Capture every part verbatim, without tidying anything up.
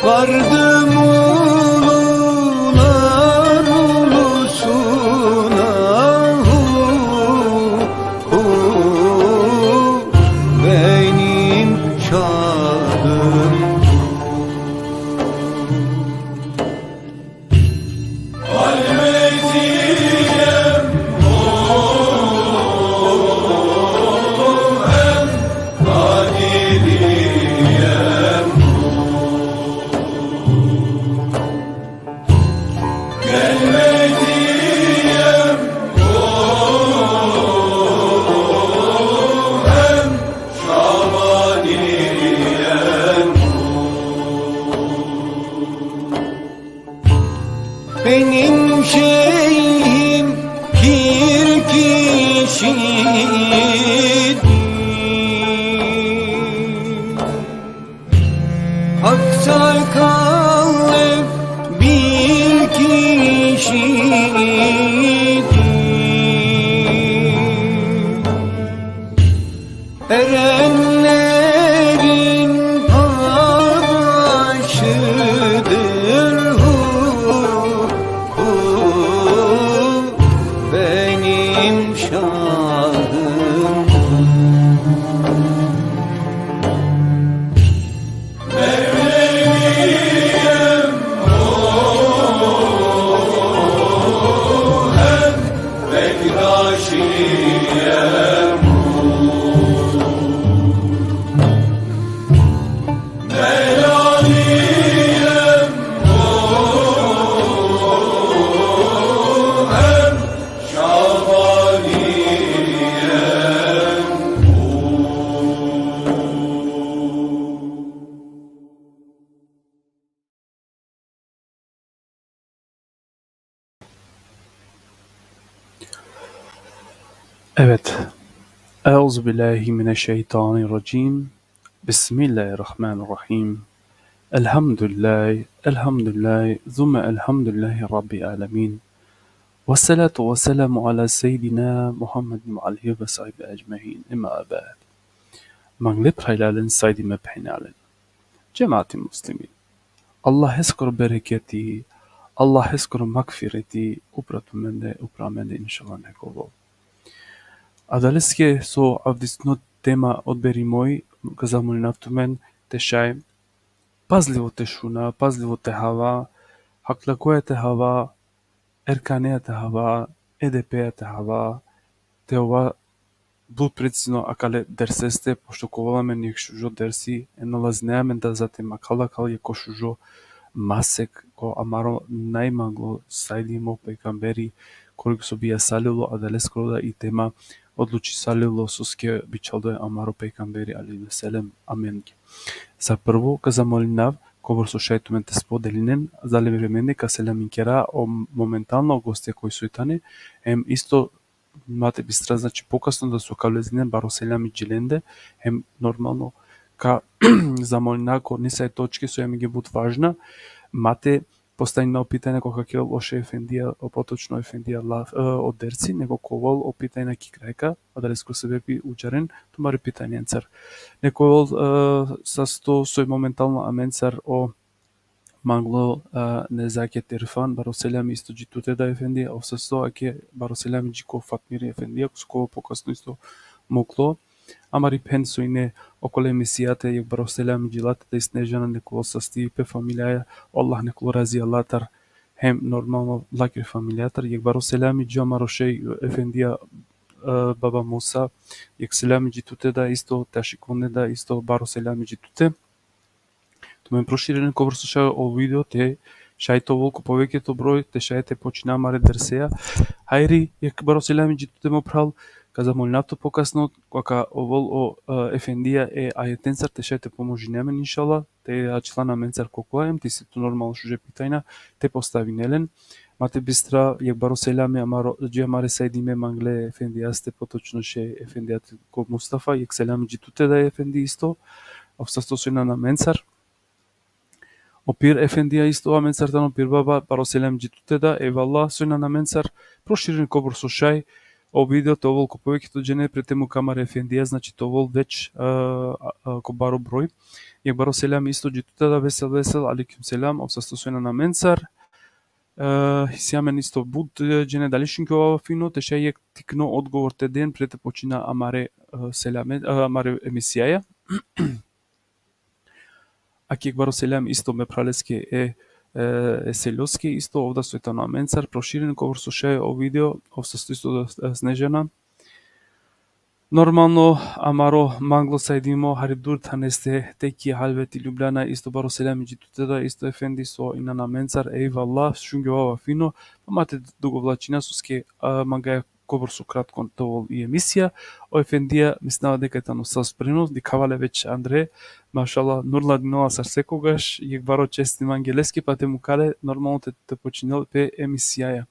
Vardım ulular ulusuna, hu, hu, benim şadım. Benim şeyhim pir kişidir. Aksakallı bir kişidir. Erenlerin paşıdır, hu, hu, benim şahım. Evet. Euzu billahi mineşşeytanirracim. Bismillahirrahmanirrahim. Elhamdülillah, elhamdülillah, zumme elhamdülillahi rabbil alemin. Ve salatu ve selamu ala seyyidina Muhammedin ve alihi ve sahbihi ecmain. Emma ba'd. Mangle phralalen, sajdime phenjalen. Džemati muslimin. Allaheskoro bereketi, Allaheskoro magfireti upra tumende, upra amende, inšallah, neka ovel. Adaleske so avdisno tema odberi moj, ka zamolinav tumen te šaj pazlivo te šuna, pazlivo te hava, haklakoja te hava, erkaneja te hava, edepeja te hava, te ova but precizno akale derseste, pošto ka ovel amen jekh šužo dersi, e nalazinea amen da zatim akal akal jekh šužo masek, ko amaro najmanglo sajdimo pejgamberi, koliko so bijasalilo, adaleskoro da i tema odlučisalilo soske bičhaldo e amaro pejgamberi alejhi ve sellem amenge. Sar prvo, ka zamolinav, kobor so šaj tumen te spodelinen, adale vremende ka selaminkera o momentalno o gostja koj soj tane, em isto ma te bistra, znači, pokasno da so ka vlezinen baro selami dži lende, em normalno ka zamolina ko nesave točke so amenge but važna, ma te postavina o pitanja koga ka kerel o šej efendija, o potočno efendija lav, e, o dersi, nego ka ovel o pitanja ki krajka, adalesko sebepi udžaren tumare pitanjencar. Nego ka ovel, e, sasto soj momentalno amencar o manglo, e, Nezake Tirfan, baro selami isto dži tute da efendija, ov sasto ake baro selami dži ko Fatmiri efendija, ko so ka ovel pokasno isto muklo. Amari phen so ine okole emisijate, jekh baro selami dži late, da i Snežana, nek ovel sastipe familijaja, Allah nek ovel razi alatar, hem normalno lakere familijatar, jekh baro selami dži amaro šej efendija, e, baba Musa, jekh selami dži tute da isto, te ašikone da isto, baro selami dži tute. Tumen proširinen kobor so šaj o video, te šaj te ovel ko poveketo broj, te šaj te počina amare derseja. Hajri, jekh baro selami dži tute mo phral, ka zamolinav tut pokasno, koga ka ovel o, e, efendija e ajetencar, te šaj te pomožine amen, inšallah, te ačhilan amencar kokola, em te isi tut normalno šuže pitajna, te postavine len. Ma te bistra, jekh baro selami amaro, dži amare sajdime mangle efendijaste, potočno šej efendijate ko Mustafa, jekh selami dži tute da efendi isto, ov sasto so inan amencar. O pir efendija isto amencar tano, pir baba, baro selami dži tute da, ejvallah, so inan amencar, proširinen kobor so šaj, o video te ovel ko poveketo džene, pre te muka amare efendija, znači te ovel već, e, a, a, ko baro broj. Jekh baro selam isto dži tute da, vesel, vesel, alejkum selam, ov sasto so injan amencar. E, isi amen isto but, e, džene, dali šungjovava fino, te šaj jekh tikno odgovor te den, pre te počina amare, e, selame, e, amare emisijaja. Ake jekh baro selam isto me phraleske e, e, e Seljoske, isto ov da so tano amencar, proširen, kobor so šaj o video, ov sasto isto da, e, Snežana. Normalno, amaro manglo sajdimo hari dur thaneste, te ki Halveti Ljubljana, isto baro selam dži tute da, isto efendi so injan amencar, ejvallah, šungjovava fino, pa ma te dugovlačina, soske, a, mangaja kobor so kratko te ovel i emisija. O efendija, mislinava deka tano sa spremno, dikhava le već andre, mašallah, nurladinela sar sekogaš, jekh baro česti mange leske, pa te muka le, normalno te, te počinel pe emisijaja.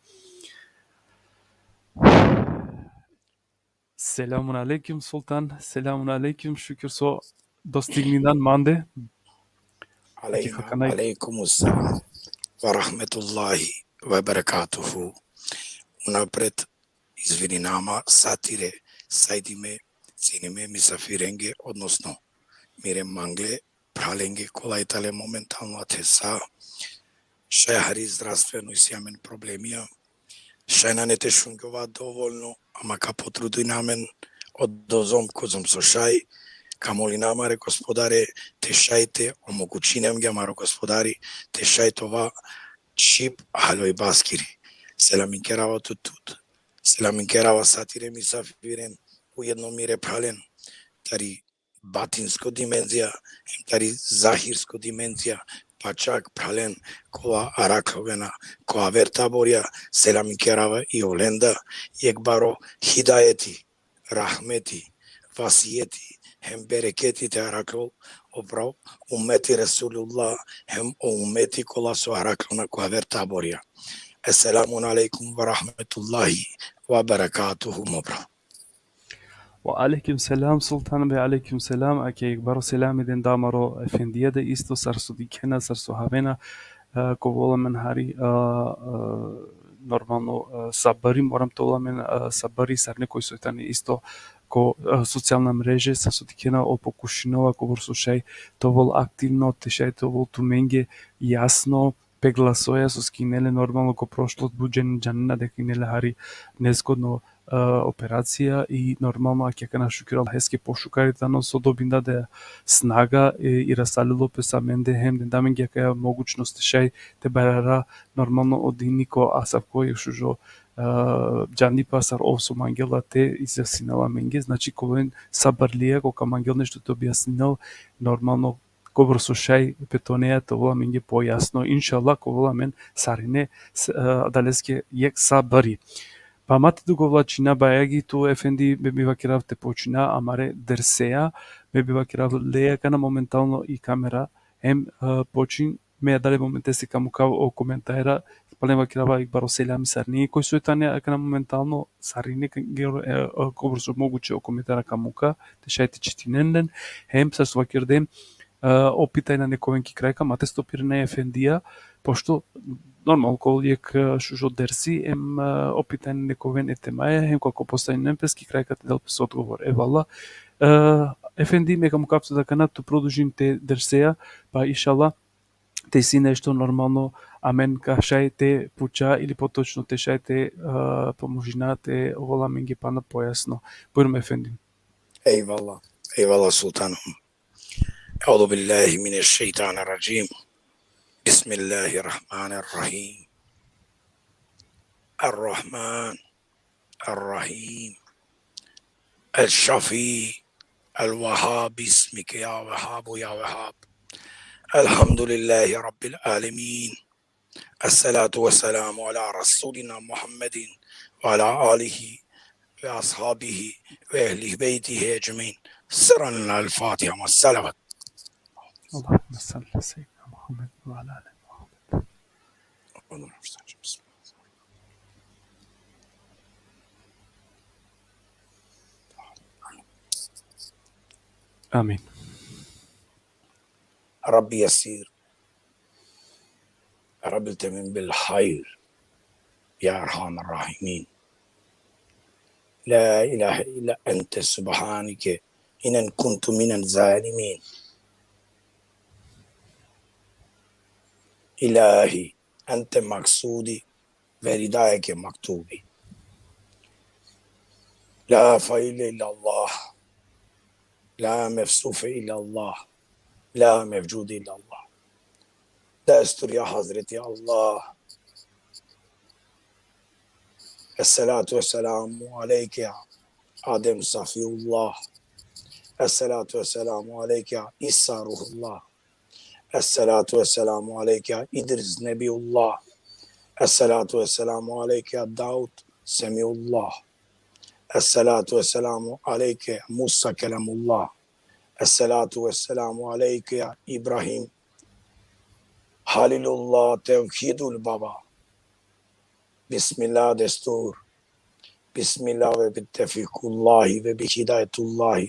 Selamun alejkum, Sultan. Selamun alejkum, šukir so dostignindan mande. Alejna, hakana. Alejkum selam ve rahmetullahi ve berekatuhu. Unapred izvininama satire sajdime, cenime misafirenge, odnosno mire mangle phralenge, kola i tane momentalno athe sa, šaj hari zdravstveno isi amen problemija, šaj nane te šungjova dovoljno, ama ka potrudina amen odozom kozom so šaj, ka molina amare Gospodare te šaj te omogučini amenge amaro Gospodari, te šaj te ova čhib haloj baskiri. Selaminkerava tut, tut. Selaminkerava satire misafiren, ujedno mire phralen, tari batinsko dimenzija, hem tari zahirsko dimenzija, pa čak phralen kola araklovena ko aver taborja, selaminkerava i olenda, jekh baro hidajeti, rahmeti, vasijeti, hem bereketi te araklol upro ummeti Resulullah, hem o ummeti kola so araklona ko aver taborja. Esselamun alejkum ve rahmetullahi ve berekatuhu, mo phral. Ve alejkum selam, Sultan bej, alejkum selam. Ake jekh baro selami den da amaro efendija da isto, sar so dikhena, sar so havena, e, ka ovel amen hari, e, e, normalno, e, sabari, moram te ovel amen, e, sabari, sarine koj so tane isto ko, e, socijalna mreže, sar so dikhena, ov pokušinela kobor so šaj te ovel aktivno, te šaj te ovel tumenge jasno, pe glasoja, soske ine le normalno ko prošlo but džene džanena deka ine le hari nezgodno, e, operacija i normalno ake akana šukir Allaheske pošukar i tano so dobinda da snaga, e, irasalilo pes amende hem denda amenge akaja mogućnost šaj te barjara normalno o dini ko asavko jekh šužo, e, džanipa sar ov so mangela te izjasninel amenge, znači ka oven sabarlija, ko ka mangel nešto te objasninel, normalno kobor so šaj pe toneja te ovel amenge pojasno, inšallah, ka ovel amen sarine, s-, e, adaleske jekh sabari. Pa ma te dugovlačina, bajagi tu, efendi, me bi vakerav te počina amare derseja, me bi vakerav le akana momentalno i kamera, hem, e, počin, me adale momentese ka mukav o komentara, palem vakerava jekh baro selami sarine koj so tane akana momentalno, sarine ka, e, e, kobor so moguće o komentara ka muka, te šaj te čitinen len, hem sar so vakerde, e, o pitanja neka oven ki krajka, ma te stopirina efendija, pošto normalno ko jekh, e, šužo dersi, hem, e, o pitanja neka oven e temaja, hem kako postavinen pes ki krajka te del pes odgovor. Evala. E, efendi, me ka mukav tut akana, tu produžin te derseja, pa inšallah, te isi nešto normalno, amen ka šaj te puča ili potočno te šaj te, e, pomožina te ovel amenge pana pojasno. Bujrum, efendi. Ejvala, ejvala, sultanom. أعوذ بالله من الشيطان الرجيم. بسم الله الرحمن الرحيم. الرحمن الرحيم. الشفيع الوهاب باسمك يا وهاب يا وهاب. الحمد لله رب العالمين. الصلاة والسلام على رسولنا محمد وعلى آله وأصحابه وأهل بيته أجمعين. سرا الفاتحة مع الصلوات. اللهم صل على سيدنا محمد وعلى آل محمد. آمين. رب يسر. رب التمم بالخير. يا أرحم الراحمين. لا إله إلا أنت سبحانك إني كنت من الظالمين. إلهي أنت مقصودي ورداك مكتوبي. لا فاعل إلا الله، لا مصروف إلا الله، لا موجود إلا الله. دستور يا حضرة الله. الصلاة والسلام عليك يا آدم صفي الله. الصلاة والسلام عليك يا عيسى روح الله. الصلاة والسلام عليك يا إدريس نبي الله. الصلاة والسلام عليك يا داود سميع الله. الصلاة والسلام عليك يا موسى كلام الله. الصلاة والسلام عليك يا إبراهيم خليل الله توحيد البابا. بسم الله دستور. بسم الله وبتوفيق الله وبهداية الله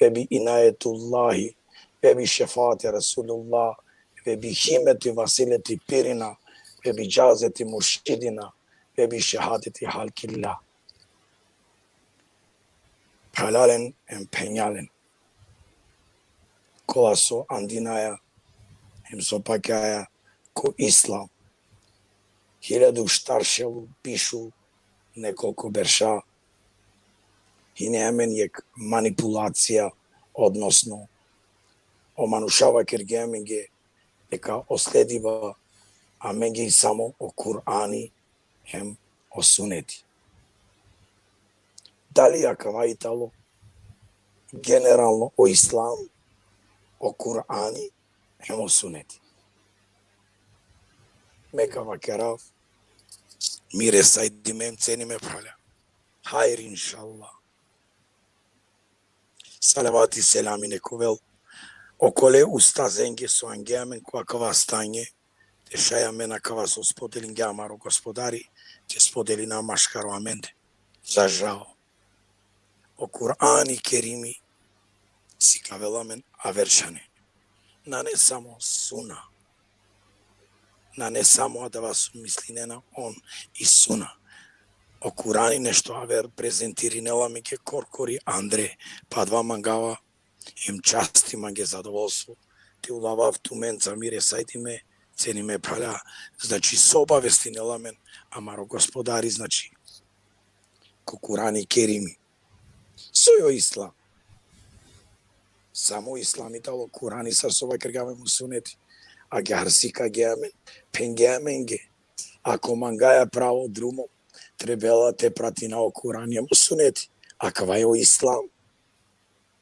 وبعناية الله وبشفاعة رسول الله وبهمة وسيلة بيرنا وبجازة مرشدنا وبشهادة خلق الله. Phralalen em phenjalen, kola so andinaja em so pakjaja ko islam hiljadu štar šel bišu nekoliko berša, hine amen jekh manipulacija, odnosno o manuša vakergje amenge deka o slediba amenge i samo o Kur'ani hem o suneti. Dali akava i talo generalno o islam, o Kur'ani hem o suneti? Me ka vakerav, mire sajdime, cenime phralja. Hajr, inšallah. Salavati selami nek ovel okole ustazenge so angje amen ko akava stanje, te šaj amen akava so spodelingja amaro Gospodari, te spodelina maškaro amende. Za žal, o Kur'ani Kerimi sikavela amen aver šane. Nane samo suna. Nane samo adava so mislinena on i suna. O Kur'ani nešto aver prezentirinela amenge korkori andre, pa adava mangava em časti mange zadovoljstvo te ulavav tumenca, mire sajdime, cenime phralja, znači so obavestinela amen amaro Gospodari, znači ko Kur'ani Kerimi. Soj o islam? Samo islam i talo Kur'ani, sar so vakergja amen, o suneti. Agjaar sikagje amen, phengje amenge, ako mangaja pravo drumo, trebela te pratina o Kur'ani hem o suneti. Akava i o islam.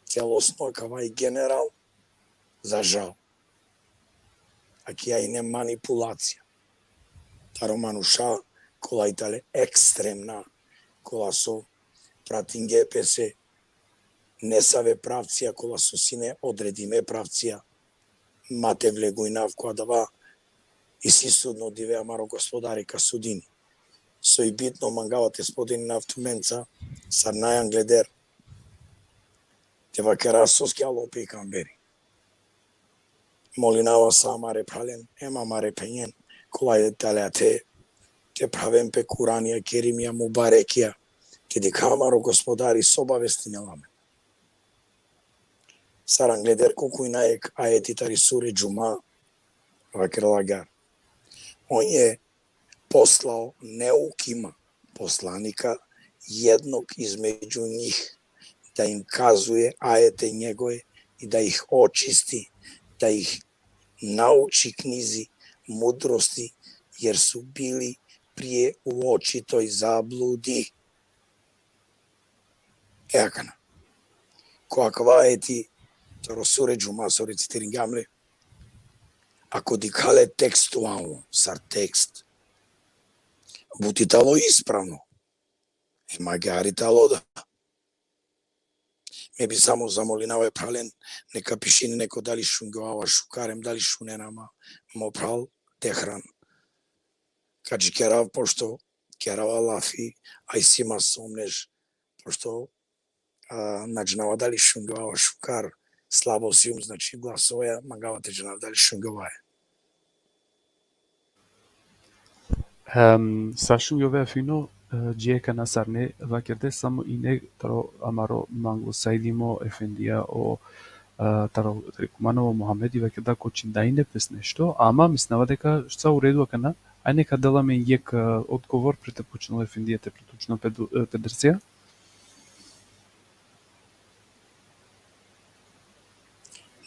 Celosno akava i general. Za žal, akija ine manipulacija taro manuša kola i tale ekstremna, kola so pratingje pese nesave pravcija, kola so sine odredime pravcija. Ma te vlegujnav ko adava, isi sudno dive, amaro Gospodari ka sudini. Soj bitno mangava te spodelinav tumenca, sar najangleder, te vakera soske alo pejgamberi. Molinava sa amare phralen em amare phenjen, kola i tale ate, te phraven pe Kur'anija Kerimija mubarekija, te dikha amaro Gospodari so obavestinela amen. Sar angleder ko kujna jekh ajeti tari sure Džuma, vakerela agjaar: On je poslao neukima poslanika, jednog između njih, da im kazuje ajete njegove i da ih očisti, da ih nauči knjizi mudrosti, jer su bili prije u očitoj zabludi. E akana. Ko akava ajeti taro sure Džuma so recitiringja amen le, ako dikha le tekstualno, sar tekst, but i talo ispravno. Em agjaar i talo da. Me bi samo zamolinava e phralen, neka pišini neko dali šungjovava šukar, em dali šunena ma mo phral Tehran. Ka džikerav, pošto kerava lafi, a isi ma somnež, pošto, a, na džanava dali šungjovava šukar, slabo sijum, znači, glasoja, mangava te džanav dali šungjovava. Em, sa šungjovea fino, e, dži akana sarine vakerde, samo ine taro amaro manglo sa ilimo efendija o, e, taro, tari Kumanovo Muhamedi vakerda ko činda ine pes nešto, ama mislinava deka sa u redu akana, ajde neka del amen jekh, e, odgovor pre te počnel efendija te priključinel pe, e, pe dersija.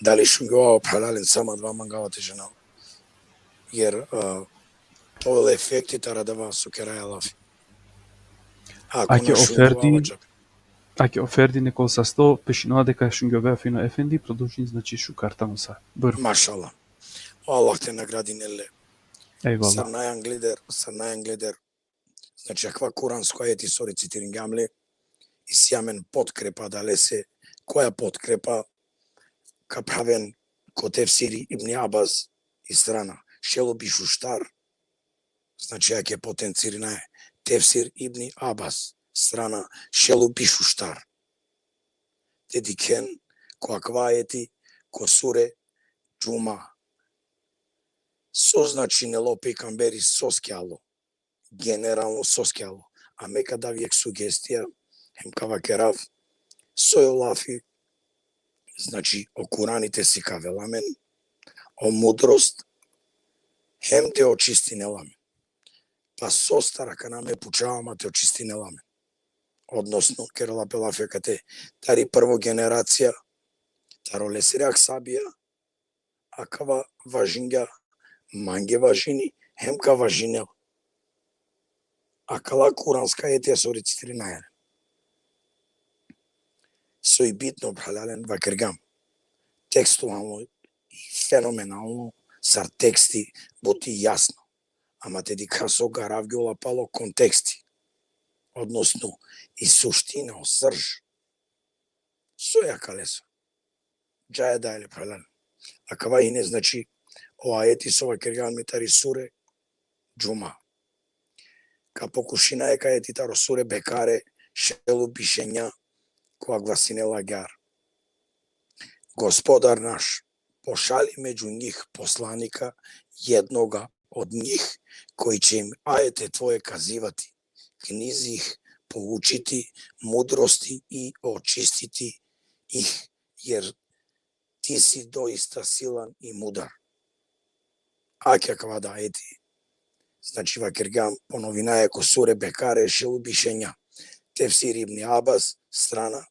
Dali šungjovava, phralalen, samo adava mangava te džanav. Jer, e, ovel efekti taro adava so keraja lafi. Ako Ake na o Ferdi, šungjovava, džabe. Ake o Ferdi, nekol sasto, pešinava deka šungjovea fino efendi, produžin, znači, šukar tano sa. Bujrum. Mašallah. O Allah te nagradinel le. Sar Ejvallah. Naja angleder, sar Naja angleder. Znači, akava kuransko ajeti so recitiringja amen le, isi amen potkrepa adalese, koja potkrepa ka phraven ko tefsiri Ibni Abbas i strana šel u biš u štar, znači, ake potencirinaja, tefsir Ibni Abbas, strana šel u biš u štar. Te dikhen ko akava ajeti, ko sure Džuma. So značinela o pejgamberi, soske alo. Generalno soske alo. A me ka dav jekh sugestija, hem ka vakerav, soj o lafi, znači, o Kurani te sikavel amen, o mudrost, hem te očistinel amen. Pa sostar akana me pučava ma te očistinel amen. Odnosno, kerela pe lafi akate, tari prvo generacija, taro lesere ashabija, akava važingja, mange važini, hem ka važinel. Akala kuranska ajetija so recitirinaja. Soj bitno, phralalen, vakergjam. Tekstualno i fenomenalno, sar teksti, but i jasno. Ama te dikha so garavgjola palo konteksti. Odnosno, i suština, o srž. Soj akaleso. Džaja dalje, phralalen. Akava ine, znači, o ajeti so vakergjam me tari sure Džuma. Ka pokušinav jekh ajeti taro sure Bekare, šel u biš enja, kova glasinela agjaar. Gospodar naš, pošalji među njih poslanika, jednoga od njih, koji će im ajete tvoje kazivati, knizi ih poučiti, mudrosti i očistiti ih, jer ti si doista silan i mudar. Ake akava da ajeti. Znači, vakergjam, ponovinaja, ko sure Bekare, šel u biš enja. Tefsir Ibni Abbas, strana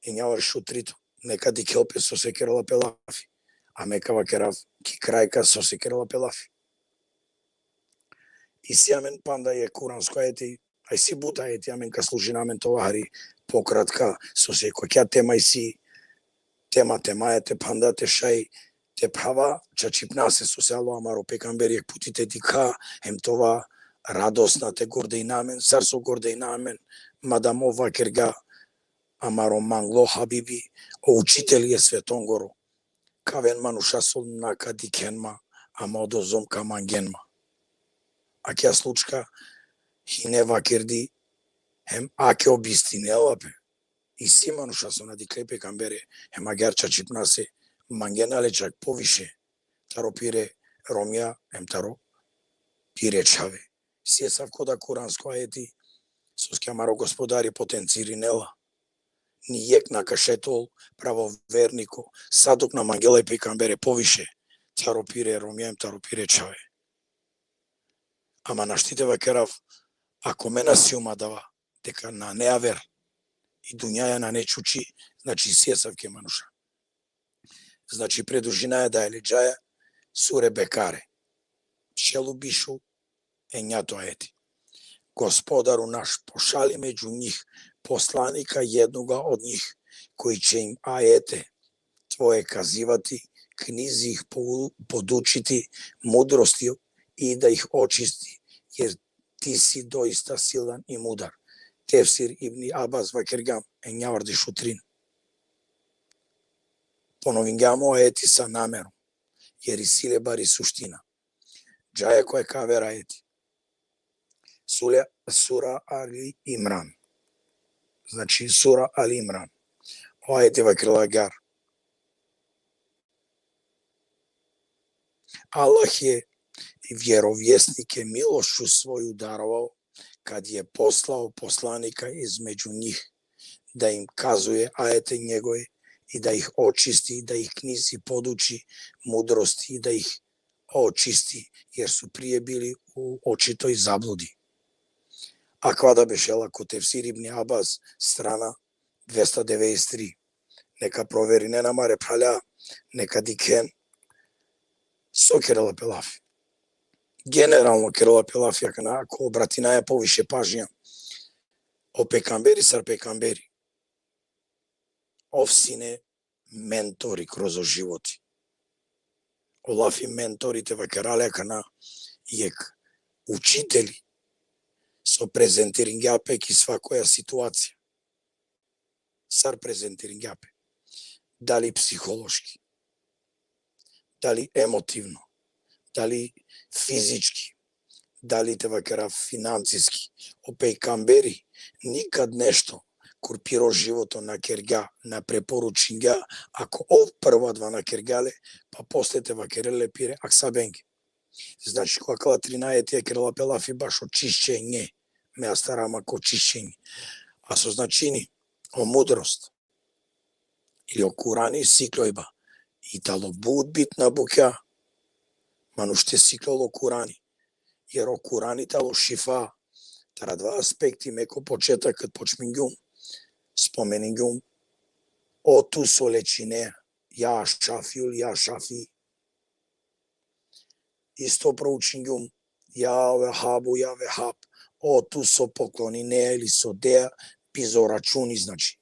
enja varš u trito. Neka dikhel pe sose kerela pe lafi. A me ka vakerav ki kraj ka sose kerela pe lafi. Isi amen panda jekh kuransko ajeti, a isi but ajeti, amen ka služina amen te ova hari pokratka, sose ko akija tema isi tema, temaja te phanda te šaj te phrava čačipnase sose alo amaro pejgamberi jekh puti te dikha, hem te ova radosna, te gordejna amen, sar so gordejna amen, madamo vakergja amaro manglo habibi, o učitelji e svetongoro. Ka aven manuša so na ka dikhen ma, ama odozom ka mangen ma. Akija slučka hine vakerdi, hem ake obistinela pe. Isi manuša so na dikhle pejgambere, hem agjaar čačipnase mangena le čak poviše taro pire romnja, hem taro pire čhave. Si esavko da kuransko ajeti, soske amaro Gospodari potencirinela. Ni jekh na ka šaj te ol pravo verniko, sa dok na mangela e pejgambere poviše taro pire romnja hem taro pire čhave. Ama našti te vakerav, ako me na sijum adava, deka nane aver, i dunjaja nane čuči, znači si esavke manuša. Znači, predružinaja da e le džaja, sure Bekare. Šel u biš u enjato ajeti. Gospodaru naš, pošalji među njih poslanika, jednoga od njih, koji će im ajete tvoje kazivati, knizi ih pou-, podučiti mudrosti i da ih očisti, jer ti si doista silan i mudar. Tefsir Ibni Abbas, vakergjam, enjavardeš u trin. Ponovingjam o ajeti sa namerom, jer isi le bari suština. Džaja ko jekh aver ajeti. Sura, sura Ali Imran. Znači, sura Ali Imran. O ajeti vakerela agjaar. Allah je vjerovjesnike milošću svoju darovao, kad je poslao poslanika između njih, da im kazuje ajete njegove i da ih očisti, da ih knjizi poduči mudrosti, da ih očisti, jer su prije bili u očitoj zabludi. Akava da bešela ko tefsir Ibn Abbas, strana dvesta devedeset tri. Neka proverinena amare phralja, neka dikhen so kerela pe lafi. Generalno kerela pe lafi, akana ko obratinaja poviše pažnja. O pejgamberi sar pejgamberi, ov sine mentori kroz o životi. O lafi mentori te vakera le akana jekh učitelji so prezentiringja pe ki svakoja situacija. Sar prezentiringja pe? Dali psihološki, dali emotivno, dali fizički, dali te vakera financijski. O pejgamberi nikad nešto kur piro životo na kergja, na preporučingja, ako ov prvo adava na kergja le, pa posle te vakerel le pire akasabenge. Znači, ko akala trin ajetija kerela pe lafi bašo čišćenje, me astarama ko čišćenje. A so značini o mudrost ili o Kurani sikljoba i tano but bitna bukja manuš te siklol o Kurani, jer o Kurani tano šifa. Taro adava aspekti me ko početak kad počmingjum, spomeningjum o tu so lečine, ja Šafiul, ja Šafi. Isto proučingjum, ja Vehabu, ja Vehab, o tu so poklonine ili so dea, bizo računi, znači.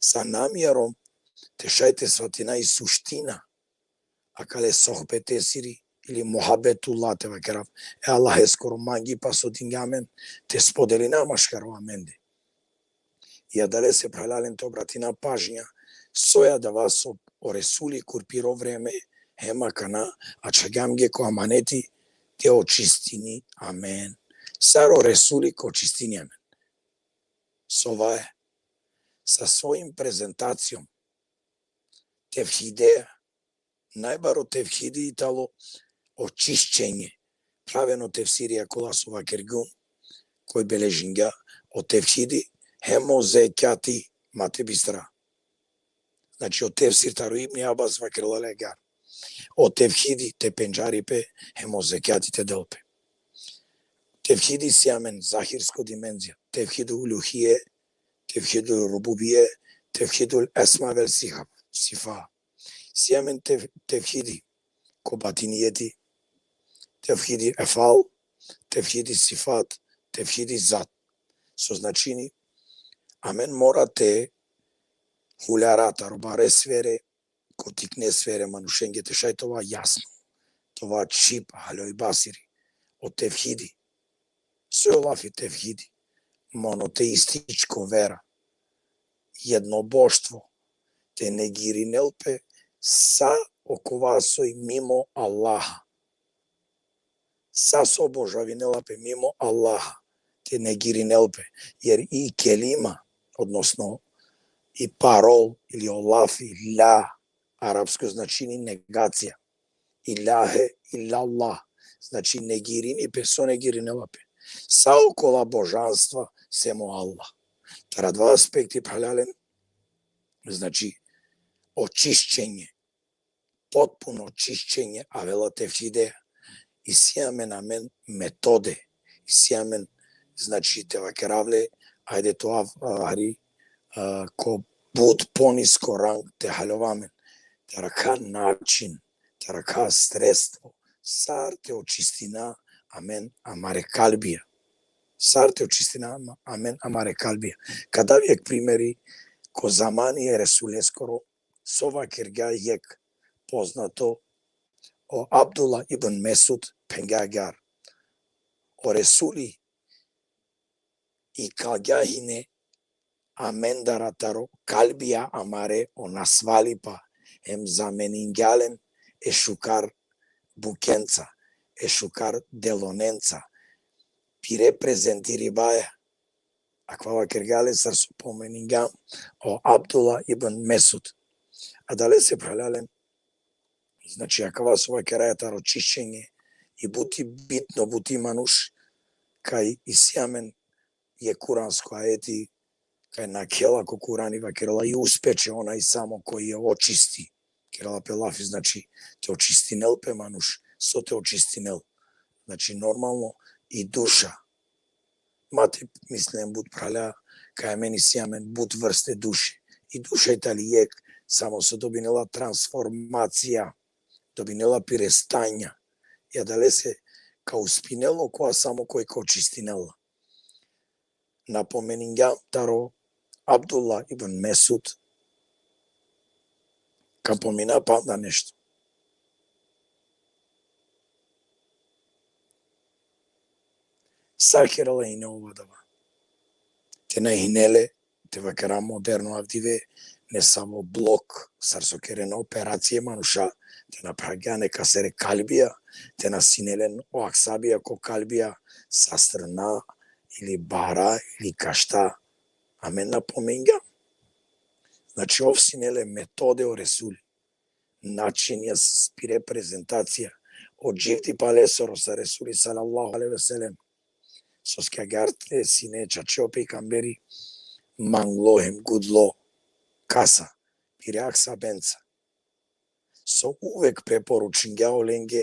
Sa namjerom te šaj te svatina i suština akale sohbetesiri ili muhabbetullah te vakerav, e Allaheskoro mangipa so dingja amen te spodelina maškaro amende. I adalese, phralalen, te obratina pažnja, soj adava so o Resuli kur piro vreme, hem akana ačhagjam ge ko amaneti, te očistini amen. Sar o Resuli ka očistini amen? Sova e? Sa svojim prezentacijom tevhidea, najbaro tevhidi i tano očišćenje. Praveno tefsiri akola so vakergjum, koj beležingja o tevhidi hem o zekjati, ma te bistra. Znači, o tefsir taro Ibn Abbas vakerela le agjaar. O tevhidi te pendžari pe, hem o zekjati te del pe. Tevhidi si amen zahirsko dimenzija, tevhidul uluhije, tevhidul rububije, tevhidul esma vel siha-, sifa. Si amen tev-, tevhidi ko batinijeti, tevhidi efal, tevhidi sifat, tevhidi zat. So značini, amen mora te huljara taro bare sfere ko tikne sfere manušenge, te šaj te ova jasno, te ova čhib, haljoj basiri, o tevhidi. So o lafi tevhidi? Monoteističko vera, jednoboštvo, te negirinel pe sa okova soj mimo Allaha. Sa so obožavinela pe mimo Allaha, te negirinel pe, jer i kelima, odnosno i parol ili o lafi la, arapsko značini negacija. Ilahe illallah, znači negirini pe, so negirinela pe sa okola božanstva sem o Allah. Taro adava aspekti, phralalen, znači, očišćenje, potpuno očišćenje avela tevhidea. Isi amen amen metode, isi amen, znači, te vakerav le, ajde te ov, a, hari, a, ko but ponisko rang te haljova amen, taro akava način, taro akava sredstvo, sar te očistina amen amare kalbija. Sar te očistina am-, amen amare kalbija. Ka dav jekh primeri, ko zamani e Resuleskoro, so vakergja jekh poznato, o Abdullah ibn Mesud phengja agjaar: O Resuli ikalgja hine amendar taro kalbija amare o nasvalipa, hem zameningja len e šukar bukenca, e šukar delonenca, pire prezentiribaja. Akava vakergja le, sar so pomeningja, o Abdullah ibn Mesud. Adalese, phralalen, znači, akava so vakeraja taro čišćenje, i but i bitno, but i manuš kaj isi amen jekh kuransko ajeti, kaj nakhela ko Kurani, vakerela: i uspeće onaj samo koji je očisti. Kerela pe lafi, znači, te očistinel pe manuš, so te očistinel. Znači, normalno, i duša. Ma te mislen but, phralja, kaj amen isi amen but vrste duše. I duša i tali jekh, samo so dobinela transformacija, dobinela pire stanja. I adalese ka uspinel okova samo koj ka očistinel la. Napomeningjam taro Abdullah ibn Mesud, ka pomina panda nešto. Sa kerela ine ov adava? Te na hine le, te vakera, moderno avdive, nesavo blok, sar so kerena operacije manuša, te na phravgja nekasere kalbija, te na sine len o aksabija ko kalbija, sa strna, ili bara, ili kašta. Amen napomengjam. Znači, ov sine le metode o Resuli. Načinja s-, pire prezentacija. O dživdipa lesoro sar Resuli sallallahu alejhi ve sellem. Soske agjaar te sine čače o pejgamberi manglo hem gudlo. Kasa? Pire aksabenca. So uvek preporučingja olenge,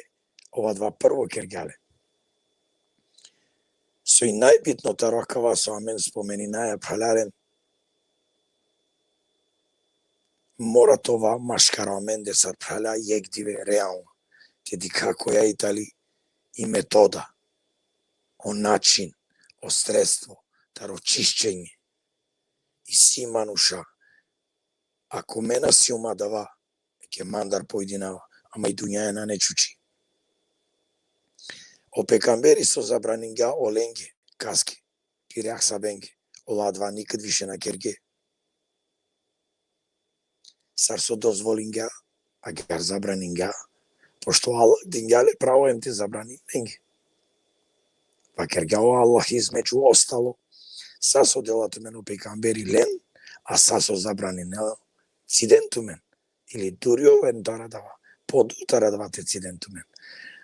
ov adava prvo kergja le. So i najbitno taro akava so amen spomeninaja, phralalen, mora te ova maškaro amende sar phralja jekh dive realno. Te dikha koja i tali i metoda, o način, o sredstvo taro čišćenje. Isi manuša, ako me na sijum adava, ke mandar pojdinava, ama i dunjaja nane čuči. O pejgamberi so zabraningja olenge, kaske, pire ashabenge, ola adava nikad više na kerge. Sar so dozvolingja, agjaar zabraningja, pošto Allah dingja le pravo hem te zabranin lenge. Vakergja o Allah, između ostalo, sa so dela tumen o pejgamberi len, a sa so zabraninela, ciden tumen. Ili duri oven taro adava, podutar adava te ciden tumen.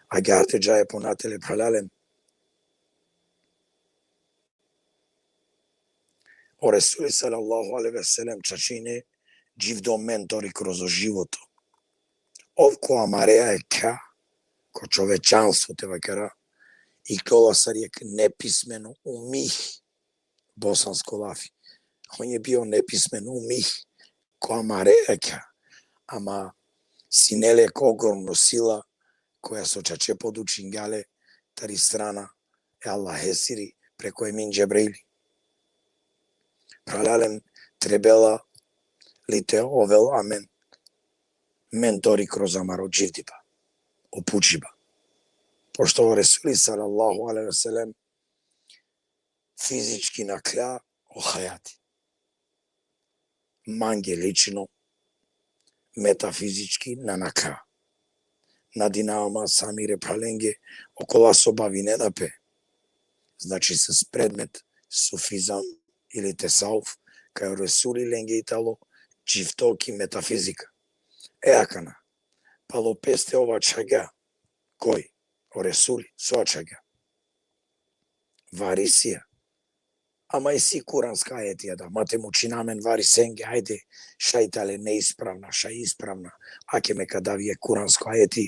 Agjaar te džaja ponatele, phralalen. O Resuli sallallahu alejhi ve sellem čače ine dživdo mentori kroz o životo. Ov ko amare jakha, ko čovečanstvo te vakera, iklola sar jekh nepismeno umih, bosansko lafi. On je bio nepismen umih, ko amare jakha, ama sine le jekh ogromno sila, koja so čače podučingja le tari strana e Allahesiri preko emin Džebraili. Phralalen, trebela li te ovel amen mentori kroz amaro dživdipa, upućiba. Pošto o Resuli sallallahu alejhi ve sellem fizički nakhlja o hajati. Mange lično, metafizički na nakhlja. Nadinava ma sa mire phralenge okola so bavinena pe, znači, s predmet sufizam ili tesavuf, kaj o Resuli lenge i talo dživdo ki metafizika. E akana, palo peste ov ačhagja. Koj? O Resuli. So ačhagja? Varisija. Ama isi kuranska ajetija da, ma te mučina amen varisenge, ajde, šaj tale neispravna, šaj ispravna, ake me ka dav jekh kuransko ajeti,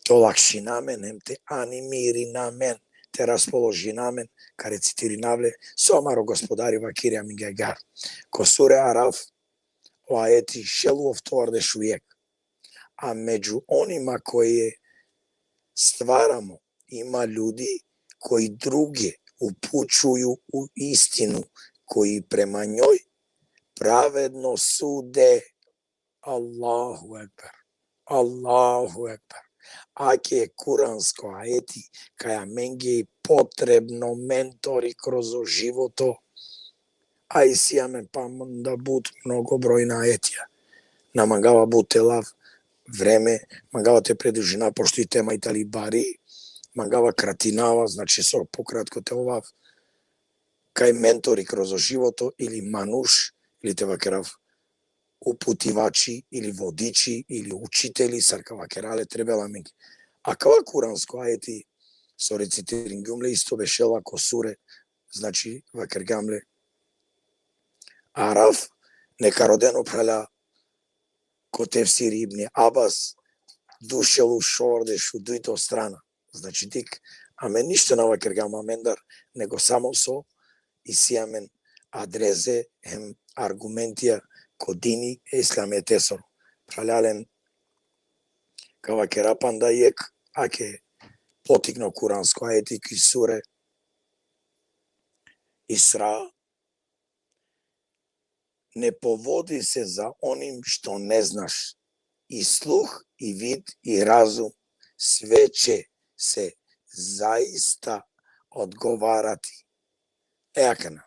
te olakšina amen, hem te animirina amen, te raspoložina amen, ka recitirinav le, so amaro Gospodari vakeri amenge agjaar. Ko sure Araf, o ajeti šel u oftovardeš u jekh. A među onima koje stvaramo ima ljudi koji druge upućuju u istinu, koji prema njoj pravedno sude. Allahu ekber. Allahu ekber. Ake kuransko ajeti kaj amenge i potrebno mentori kroz o životo. A isi amen panda but mnogobrojna ajetija. Na mangava but te lav vreme, mangava te pridružina, pošto i tema i tali bari, mangava kratinava, znači, so pokratko te ovav, kaj mentori kroz o životo ili manuš, ili te vakerav uputivači, ili vodiči, ili učiteli, sar ka vakera le, trebela amenge. Akava kuransko ajeti so recitiringjum le isto bešela ko sure, znači vakergjam le Araf, neka roden o phrala ko tefsiri Ibni Abbas, dušel u šovardeš u dujto strana. Znači, dik, amen ništo na vakergjam amendar, nego samo so isi amen adreze hem argumentija ko dini e islametesoro. Phralalen, ka vakera panda jekh ake potikno kuransko ajeti ki sure Isra: „Не поводи се за оним што не знаш. И слух, и вид, и разум, све ће се заиста одговарати.“ Е, akana.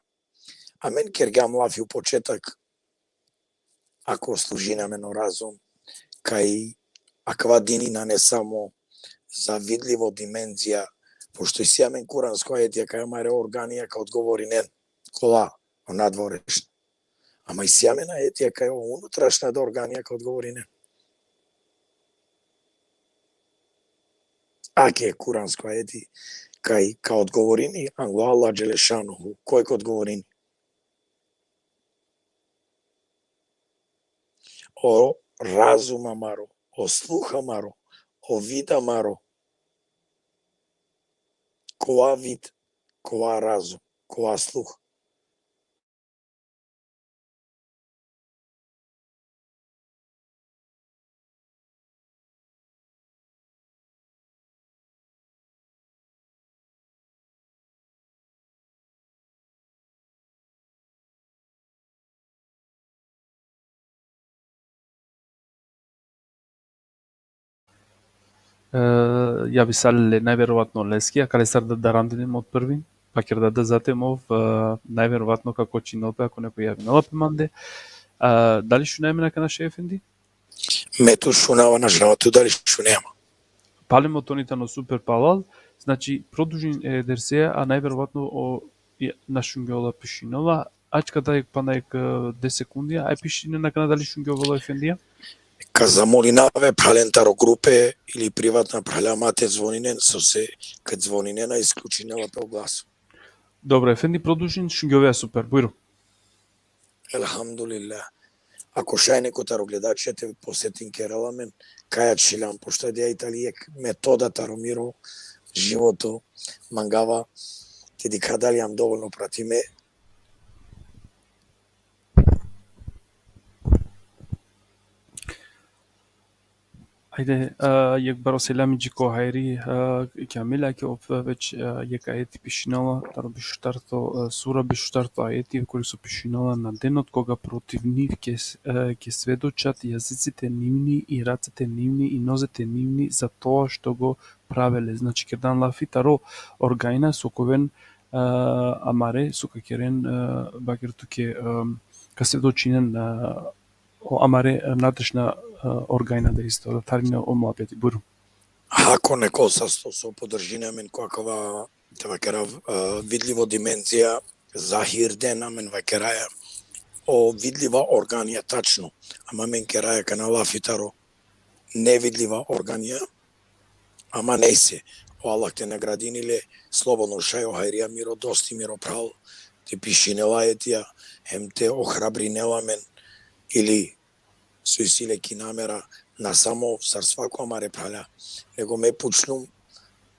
Amen kergjam lafi u početak, ako služini amen o razum, kaj akava dini nane samo za vidlivo dimenzija, pošto isi amen kuransko ajetija kaj amare organija ka odgovorinen, kola, o nadvorešna. Ama isi amen ajetija kaj o unutrašna da organija ka odgovorinen. Ake kuransko ajeti kaj ka odgovorini anglo Allah dželešanuhu, koj ka odgovorini? O razum amaro, o sluh amaro, o vid amaro. Kova vid, kova razum, kova sluh? E, javisali le najverovatno leski, akale sar da darandini mo prvi, pa kerda da zate mov, e, najverovatno ka kočinel pe ako neko javinela pe mande. E, dali šunaja amen akana, šej efendi? Me tu šunava, na džanava tu dali šunaja amen. Pale mo toni tano super palal, znači, produžin e derseja, a najverovatno o, e, na šungjola pišinola, ačka da jekh pana jekh, e, des sekundija, aj pišinen akana dali šungjola, efendija. Ka zamolinav e phralen taro grupe ili privatna phrala ma te zvoninen, sose kad zvoninena isključinela pe o glaso. Dobro, efendi, produžin, šungjovea super, bujrum. Elhamdulillah. Ako šaj neko taro gledačija te posetin kerela amen, kaj ačhilam, pošto adaja i tali jekh metoda taro miro životo, mangava te dikha dali jam dovoljno pratime. Ajde, e, jekh baro selami dži ko Hajri, e, Kjamil, ake ov već, e, jekh ajeti pišinela, taro bišuštarto, e, sura, bišuštarto ajeti, kuri so pišinela: „На денот кога против нив ќе с-, е, ќе сведочат јазиците нивни и рацете нивни и нозете нивни за тоа што го правеле.“ Znači, kerdan lafi taro organija so ka oven, e, amare, so ka keren, e, baker tuke, e, ka svedočinen, e, o amare, e, nadležna, e, organija da isto, da tharine o muhabeti. Bujrum. Ako neko sasto so podržini amen ko akava, te vakerav, e, vidlivo dimenzija, zahirden, amen vakeraja o vidliva organija tačno, ama amen keraja akana lafi taro nevidliva organija, ama nejse, o Allah te nagradini le, slobodno šaj o Hajrija, miro dosti, miro phral, te pišinel ajetija, hem te ohrabrinel amen, ili so isi le ki namera, na samo sar svako amare phrala, nego me pučlum,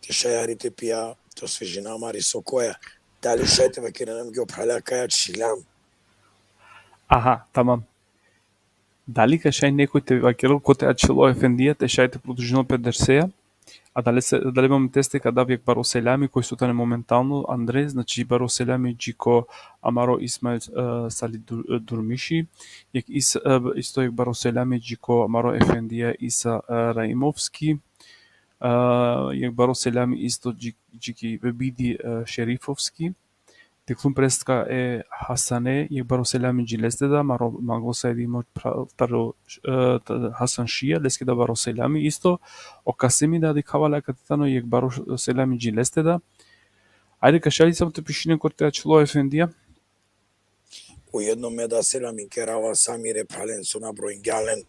te šaj hari te pija, te osvežina amari sokoja, dali šaj te vakerena amenge o phrala kaj ačhilam? Aha, tamam. Dali ka šaj nekoj te vakerel kote ačhilo efendija, te šaj te produžinel pe derseja? A dali se, dali momenteste ka dav jekh baro selami, koj so tane momentalno andre, znači, baro selami dži ko amaro Ismail, e, Sali Dur-, e, Durmiši, jekh is-, e, isto jekh baro selami dži ko amaro efendija Isa, e, Raimovski, e, jekh baro selami isto dži, dži ki Bebidi, e, Šerifovski, Dikhlum preska e Hasane, jekh baro selami dži leste da, amaro manglo Saidi mo phra-, taro, e, ta-, Hasan Šija, leske da baro selami isto. O Kasimi da dikhava le akate tano, jekh baro selami dži leste da. Ajde, ka šaj li samo te pišinen kote ačhilo efendija? Ujedno me da selami kerava sa mire phralen so nabrojingjan len.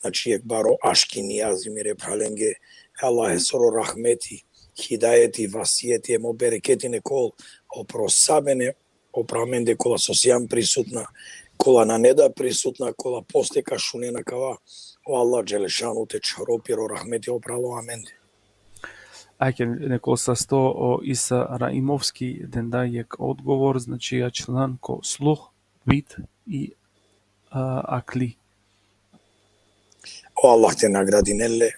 Znači, jekh baro aški nijaz mire phralenge, Allahesoro rahmeti, hidajeti, vasijeti, hem o bereketi nek ol opro sabene, opro amende kola so sijam prisutna, kola nane da prisutna, kola posle ka šunen akava, o Allah Dželešanu te čhoro piro rahmeti opral amende. Ake, nek ol sasto, o Isa Raimovski denda jekh odgovor, znači, ačhilan ko sluh, vid i, a, akli. O Allah te nagradinel le,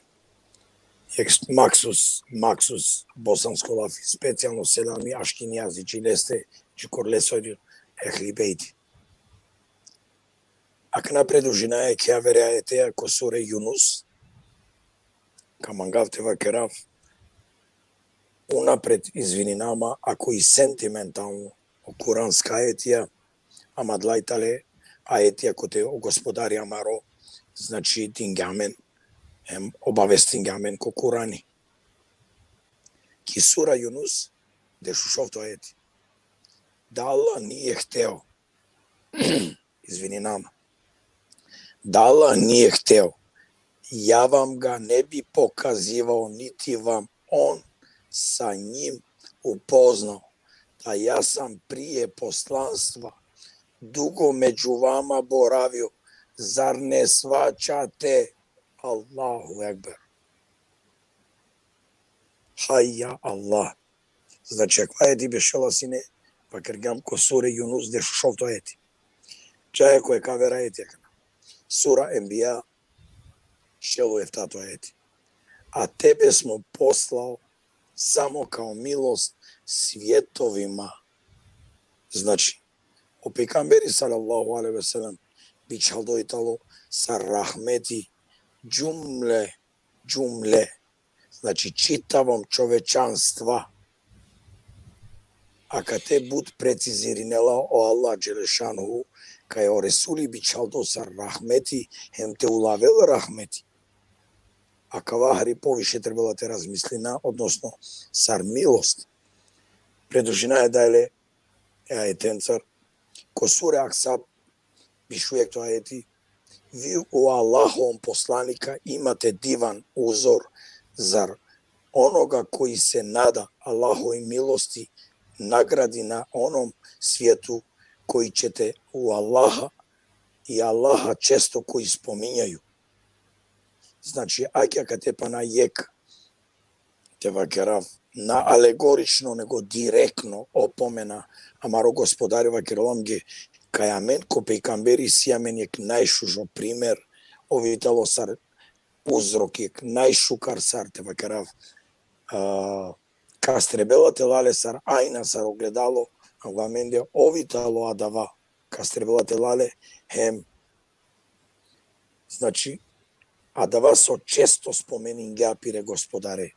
jekh maksus, maksus bosansko lafi, specijalno selami aškini azi dži leste, dži kor lesori ehli bejti. Akana pridružinaja ki avere ajeteja ko sure Junus, ka mangav te vakerav, unapred izvininama ako i sentimentalno o kuranska ajetija, ama adala i tale ajetija kote o Gospodari amaro, znači, dingja amen, em, obavestingja amen ko Kurani. Ki sura Junus, dešušovto ajeti. Da Allah nije hteo, izvininama. Da Allah nije hteo, ja vam ga ne bi pokazivao, niti vam on sa njim upoznao, da ja sam prije poslanstva dugo među vama boravio, zar ne svaćate? Allahu Ekber. Hajja Allah. Znači, akava ajeti bešela sine, vakergjam, ko sure Junus, dešušovto ajeti. Džaja ko jekh aver ajeti akana. Sura Enbija, šel u eftato ajeti. A tebe smo poslao samo kao milost svjetovima. Znači, o pejgamberi sallallahu alejhi ve sellem bičhaldo i talo sar rahmeti džumle, džumle, znači, čitavom čovečanstva. Akate but precizirinela o Allah Dželešanuhu, kaj o Resuli bičhaldo sar rahmeti, hem te ulavel rahmeti. Akava hari poviše trebela te razmislina, odnosno sar milost. Pridružinaja dalje e ajetencar, ko sure Ahzab, biš u jekhto ajeti, vi u Allahovom poslanika imate divan uzor, zar onoga koji se nada Allahovoj milosti nagradi na onom svijetu, koji ćete u Allaha i Allaha često koji spominjaju. Znači, akija akate pana jekh, te vakerav, na alegorično, nego direktno opomena amaro Gospodari, vakerela amenge, kaj amen ko pejgamberi si amen jekh najšužo primer, ov i talo sar uzrok, jekh najšukar sar, te vakerav, a, kas trebela te la le sar ajna, sar ogledalo, angla amende ov i talo adava kas trebela te la le, hem, znači, adava so često spomeningja pire Gospodare.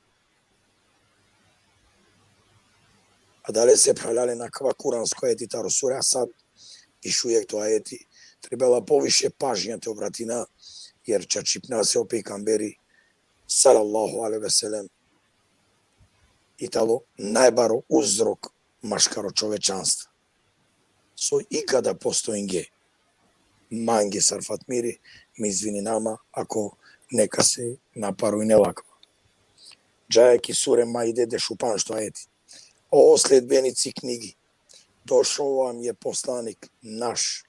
Adalese, phralalen, akava kuransko ajeti taro sure Ahzab, biš u jekhto ajeti, trebela poviše pažnja te obratina, jer čačipnase o pejgamberi sallallahu alejhi ve sellem i talo najbaro uzrok maškaro čovečanstvo so ikada postojinge. Mange sar Fatmiri, me izvininama ako nekase naparujnela akava. Džaja ki sure Maide, dešupanšto ajeti. O sledbenici knjigi, došao vam je poslanik naš,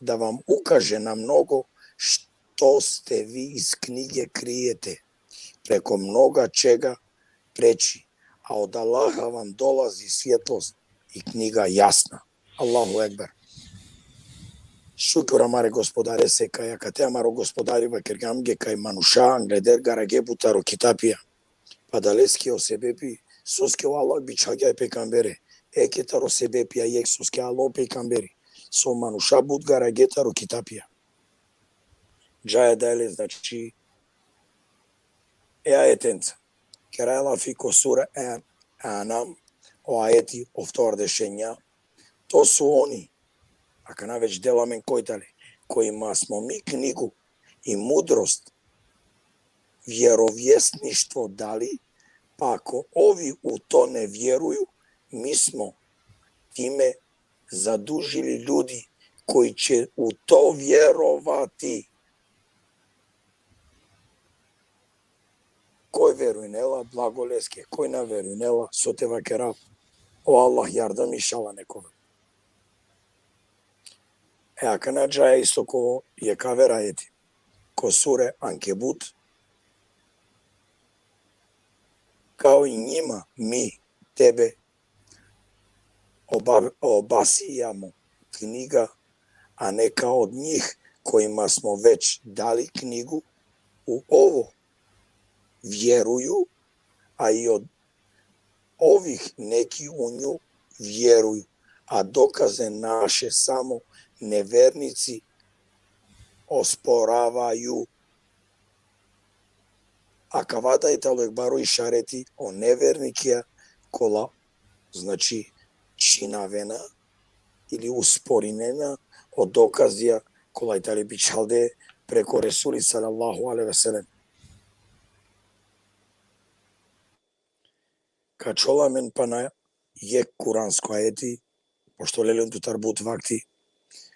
da vam ukaže na mnogo što ste vi iz knjige krijete, preko mnoga čega preći, a od Allaha vam dolazi svjetlost i knjiga jasna. Allahu Ekber. Šukr amare Gospodarese, kaj akate amaro Gospodari vakergja amenge kaj manuša angleder garage but taro kitapija. Pa adaleske o sebepi soske o Allah bičhalgja e pejgambere. Jekh taro sebepija jekh soske alo pejgamberi, so manuša but garage taro kitapija. Džaja dalje, znači, e ajetenca. Keraja lafi ko sura e Enam, o ajeti oftovardeš enja. To su oni, akana već dela amen koj tale, kojima smo mi knjigu i mudrost, vjerovjesništvo dali, pa ako ovi u to ne vjeruju, mi smo time zadužili ljudi koji će u to vjerovati. Koj verujnela, blago leske, koj na verujnela, so te vakerav, o Allah jardam, inšallah, nekove. E, akana džaja isto ko jekh aver ajeti, ko sure Ankebut: Kao i njima mi, tebe, oba-, obasijamo knjiga, a neka od njih kojima smo već dali knjigu, u ovo vjeruju, a i od ovih neki u nju vjeruju, a dokaze naše samo nevernici osporavaju. Akava da i talo jekh baro išareti o nevernikija kola, znači, činavena ili usporinena o dokazija kola i tale bičhalde preko Resuli sallallahu alejhi ve sellem. Ka ačhola amen pana jekh kuransko ajeti, pošto lelum tutar but vakti,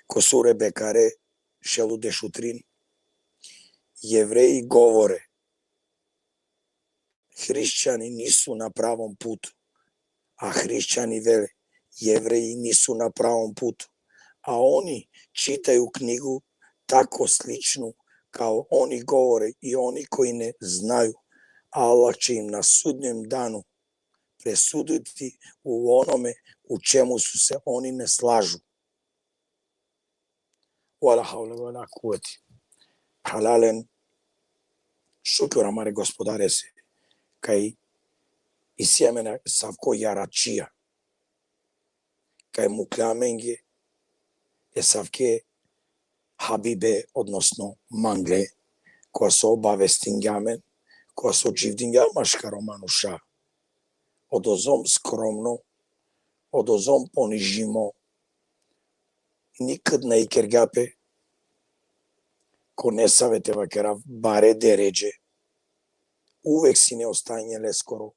ko sure Bekare, šel u dešutrin. Jevreji govore: Hrišćani nisu na pravom putu, a hrišćani vele: Jevreji nisu na pravom putu, a oni čitaju knjigu tako sličnu kao oni govore i oni koji ne znaju. Allah će im na sudnjem danu presuditi u onome u čemu su se oni ne slažu. Wala havle wala kuvvete. Phralalen, šukr amare Gospodarese, kaj isi amen asavko jaračija, kaj mukle amenge asavke habibe, odnosno mangle, koja so obavestingja amen, koja so dživdingja maškaro manuša, odozom skromno, odozom ponižimo, nikad na ikergja pe ko nesave, te vakerav, bare deredže, uvek sine o stanje leskoro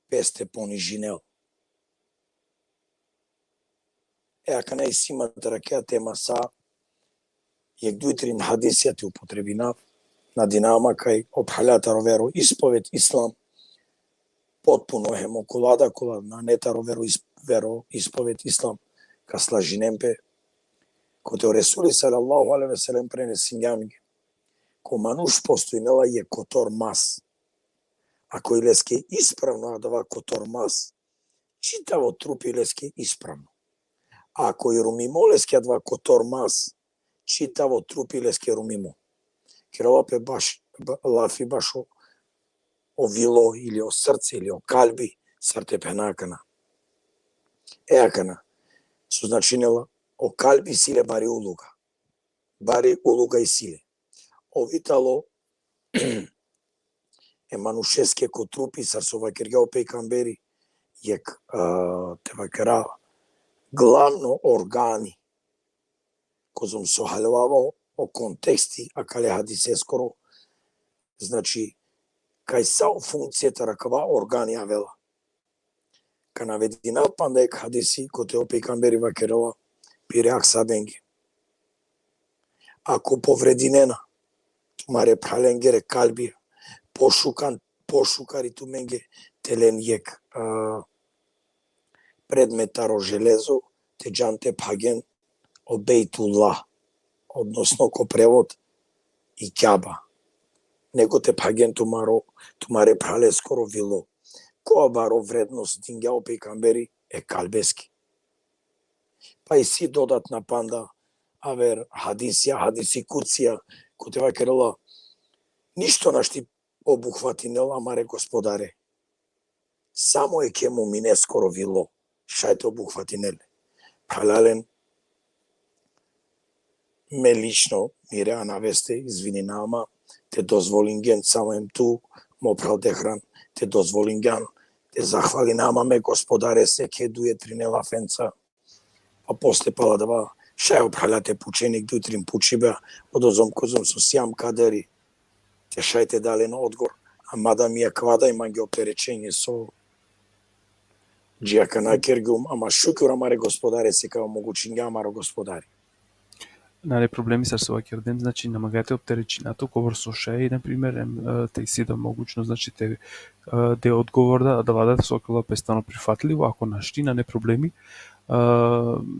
peste ponižinel. E, akana isi ma trakea tema sa jekh duj trin hadisija te upotrebinav, nadinama kaj o phralja taro veroispoved islam, potpuno hem okola da kola nane taro verois-, veroispoved islam, ka slažinen pe. Kote o Resuli sallallahu alejhi ve sellem prenesingja amenge: Ko manuš postojnela jekh kotor mas. Ako i leske ispravno adava kotor mas, čitavo trupi leske ispravno. Ako i rumimo leske adava kotor mas, čitavo trupi leske rumimo. Kerela pe baš, ba-, lafi bašo o vilo ili o srce ili o kalbi, sar te phena akana. E akana, so značinela, o kalbi isi le bari uloga. Bari uloga isi le. Ov i talo e manušeske ko trupi, sar so vakergja o pejgamberi, jekh, a, te vakera, glavno organi, kozom so haljovava o konteksti akale hadiseskoro, znači, kaj sa o funkcije taro akava organi avela. Ka navedinav panda jekh hadisi, kote o pejgamberi vakerela pire ashabenge: Ako povredinena tumare phralengere kalbija, pošukan-, pošukari tumenge te len jekh, a, predmet taro železo, te džan te phagen o Bejtullah, odnosno ko prevod i Kjaba, nego te phagen tumaro, tumare phraleskoro vilo. Kobaro vrednost dingja o pejgamberi e kalbeske. Pa isi dodatna panda aver hadisija, hadisi kucija, kote vakerela: Ništo našti obuhvatinel amare Gospodare. Samo jekhe mumineskoro vilo šaj te obuhvatinel. Phralalen, me lično, mire anaveste, izvininav ma, te dozvolingjen samo em tu, mo phral Dehran, te dozvolingjan te zahvalinav ma me Gospodarese jekhe duje trine lafenca. A posle pala adava, šaj o phralja te pučen jekh duj trin pučibe, odozom kozom so sijam kaderi, te šaj te da len odgovor. A mada mi akava da i mange opterećenje so dži akana kergjum, ama šukr amare Gospodarese kaj omogućingja amaro Gospodari. Nane problemi, sar so vakerdem, znači, na mangava te opterećina tut, kobor so šaj, na primer, em, e, te isi da mogućnost, znači, te, e, de odgovor da, adava da so akala pe tano prihvatljivo, ako našti, nane problemi. E,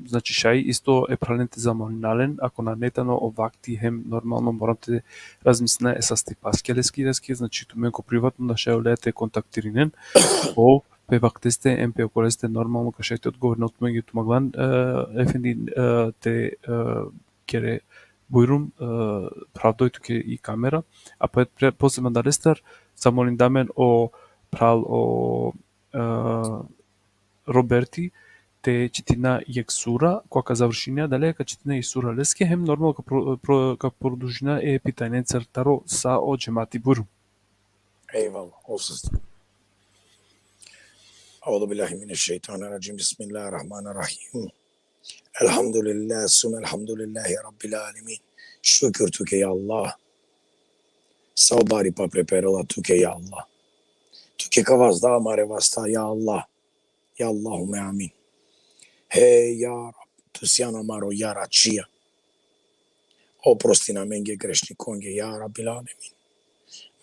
znači, šaj isto e phralen te zamolina len, ako nane tano o vakti, hem normalno moram te razmislina e sastipaske leske, leske, znači, tumen ko privatno da šaj oleja te kontaktirinen, o pe vakteste, em pe okoleste normalno ka šaj te odgovorinen tumenge, tu manglan, e, efendi, e, te, e, kere bujrum, e, pravdoj tuke i kamera, a pe, pre-, posle mandalestar, zamolinda amen o phral o, e, Roberti, te čitina jekh sura, koga ka završina, adaleja ka čitina i sura leske, hem normalno ka pro-, pro-, ka produžina e pitanencar taro sa o džemati, bujrum. Eyvallah, olsun. Euzu billahi mineşşeytanirracim. Bismillahirrahmanirrahim. Elhamdülillah, sümme elhamdülillahi rabbil alemin. Šukür tuke, ja Allah. Sa o baripa priperela tuke, ja Allah. Tuke ka vazda amare vasta, ja Allah. Ja Allahumme amin. He, ja Rab, tu sian amaro jaračija. Oprostin amenge grešnikonge, ja Rabbil alemin.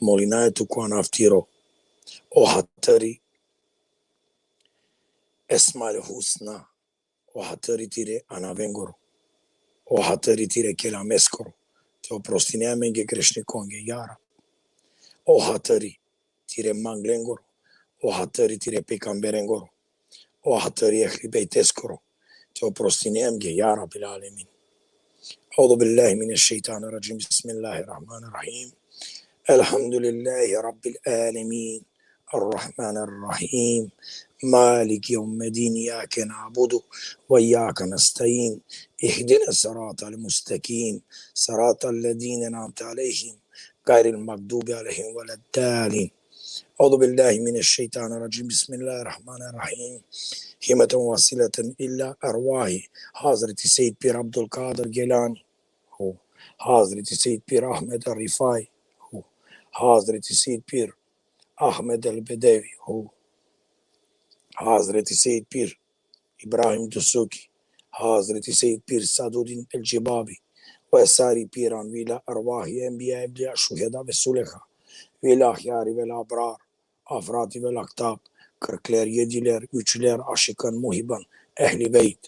Molinaja tu ko anav tiro, o hatiri Esmaul Husna, o hatiri tire anavengoro, o hatiri tire kelameskoro, te oprostine amenge grešnikonge, ja Rab. O hatiri tire manglengoro, o hatiri tire pejgamberengoro, o hatiri ehli bejteskoro, te oprostine amenge, ja Rabbil alemin. Euzu billahi mineşşeytanirracim. Bismillahirrahmanirrahim. Elhamdülillahi rabbil alemin. Errahmanirrahim. Maliki yevmiddin. İyyake na'budu ve iyyake nestaîn. İhdinas sıratal mustakim. Sıratal lezîne en'amte aleyhim. Gayril mağdubi aleyhim veleddâlin. Euzu billahi mineşşeytanirracim. Bismillahirrahmanirrahim. Himeten vasileten ila ervahi Hazreti Seyyid Pir Abdülkadir Geylani. Hu. Hazreti Seyyid Pir Ahmed Rifai. Hu. Hazreti Seyyid Pir Ahmed el Bedevi. Hu. Hazreti Seyyid Pir İbrahim Dusuki, Hazreti Seyyid Pir Saduddin el Cibabi ve sari piran ve ila ervahi enbiya, evliya, şuheda ve suleha ve ila ahyari ve abrar, afradi ve aktab, kırkler, yediler, üçler, aşıkan, muhiban, ehli beyt.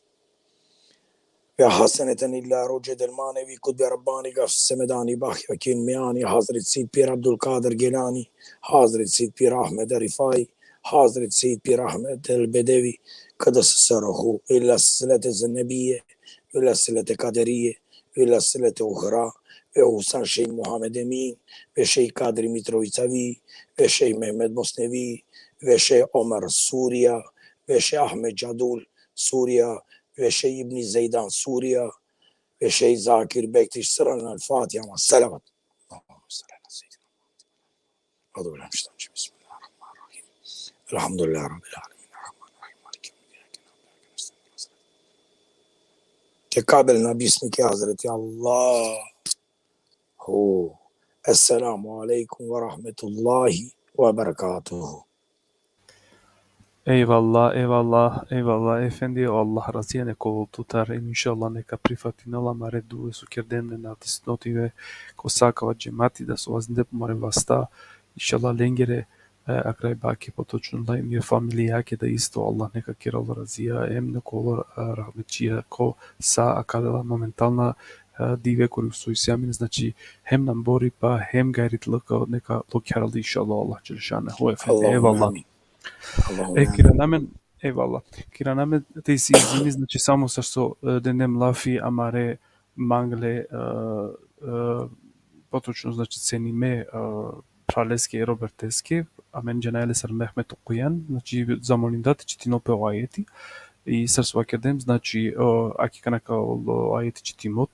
Ve haseneten illa rucedel manevi kutbi Rabbani Gavs Semedani Bahyakin Meani Hazreti Seyyid Pir Abdülkadir Geylani, Hazreti Seyyid Pir Ahmed Rifai, Hazreti Seyyid Pir Ahmed el Bedevi, Kadası Sarahu, illa silete zennebiye, illa silete kaderiye, illa silete uhra, ve Husan Şeyh Muhammed Emin, ve Şeyh Kadri Mitrovicavi, ve Şeyh Mehmed Bosnevi, ve Şeyh Omer Suriya, ve Şeyh Ahmed Cadul Suriya, ve Şeyh İbni Zeydan Suriya, ve Şeyh Zakir Bektiş Sıran. El Fatiha ve selavat. Allahümme salli ala seyyidina Muhammed. Euzu billahi mineşşeytanirracim. Bismillahirrahmanirrahim. Elhamdülillahi rabbil alemin. Errahmanirrahim. Maliki yevmiddin. İyyake na'budu ve iyyake nestaîn. Tekabelna bismike Hazreti Allah. Hu. Esselamu aleykum ve rahmetullahi ve berekatuhu. Eyvallah, eyvallah, eyvallah, efendi, Allah razija neka ovel tutar, em inšallah neka prifatinel amare duve so kerdem len avdisutno dive ko sa akava džemati, da so vazdinde pe amare vasta, inšallah lengere, e, akrabake, potočno la em familijake da isto Allah neka kerel razija, em neka ovel, e, rahmetčija ko sa akala momentalna, e, dive kori so isi amen, znači, hem namboripa, hem gajritluk neka lokjarel, inšallah, Allah dželle šanuhu, efendi. Allahümme amin. Eyvallah. Allahümme amin. E, ka irana amen, eyvallah. Ka irana amen te isi izini, znači, samo sar so, e, dendem lafi amare mangle, e, e, potočno, znači, cenime, e, phraleske Roberteske, amen džanaja le sar Mehmet Okujan, znači, zamolinda te čitinel pe o ajeti, i sar so vakerdem, znači, e, ake akana ka ovel o ajeti čitimo,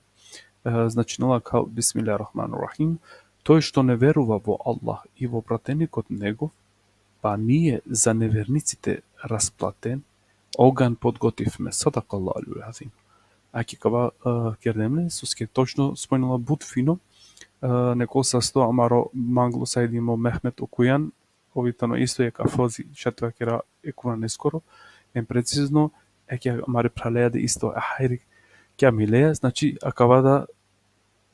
e, značinela akava: Bismillahirrahmanirrahim. Той, што не верува во Аллах и во пратеникот негов, па ние за неверниците расплатен оган подготвивме. Садакаллахул азим. Ake akava, e, kerdem le, soske točno spomninela but fino, e, neko sasto amaro manglo sajdimo Mehmet Okujan, ov i tano isto jekh hafizi, šaj te vakera, e Kuraneskoro, em precizno, ake amare phraleja da isto e hajri kjamileja, znači, akava da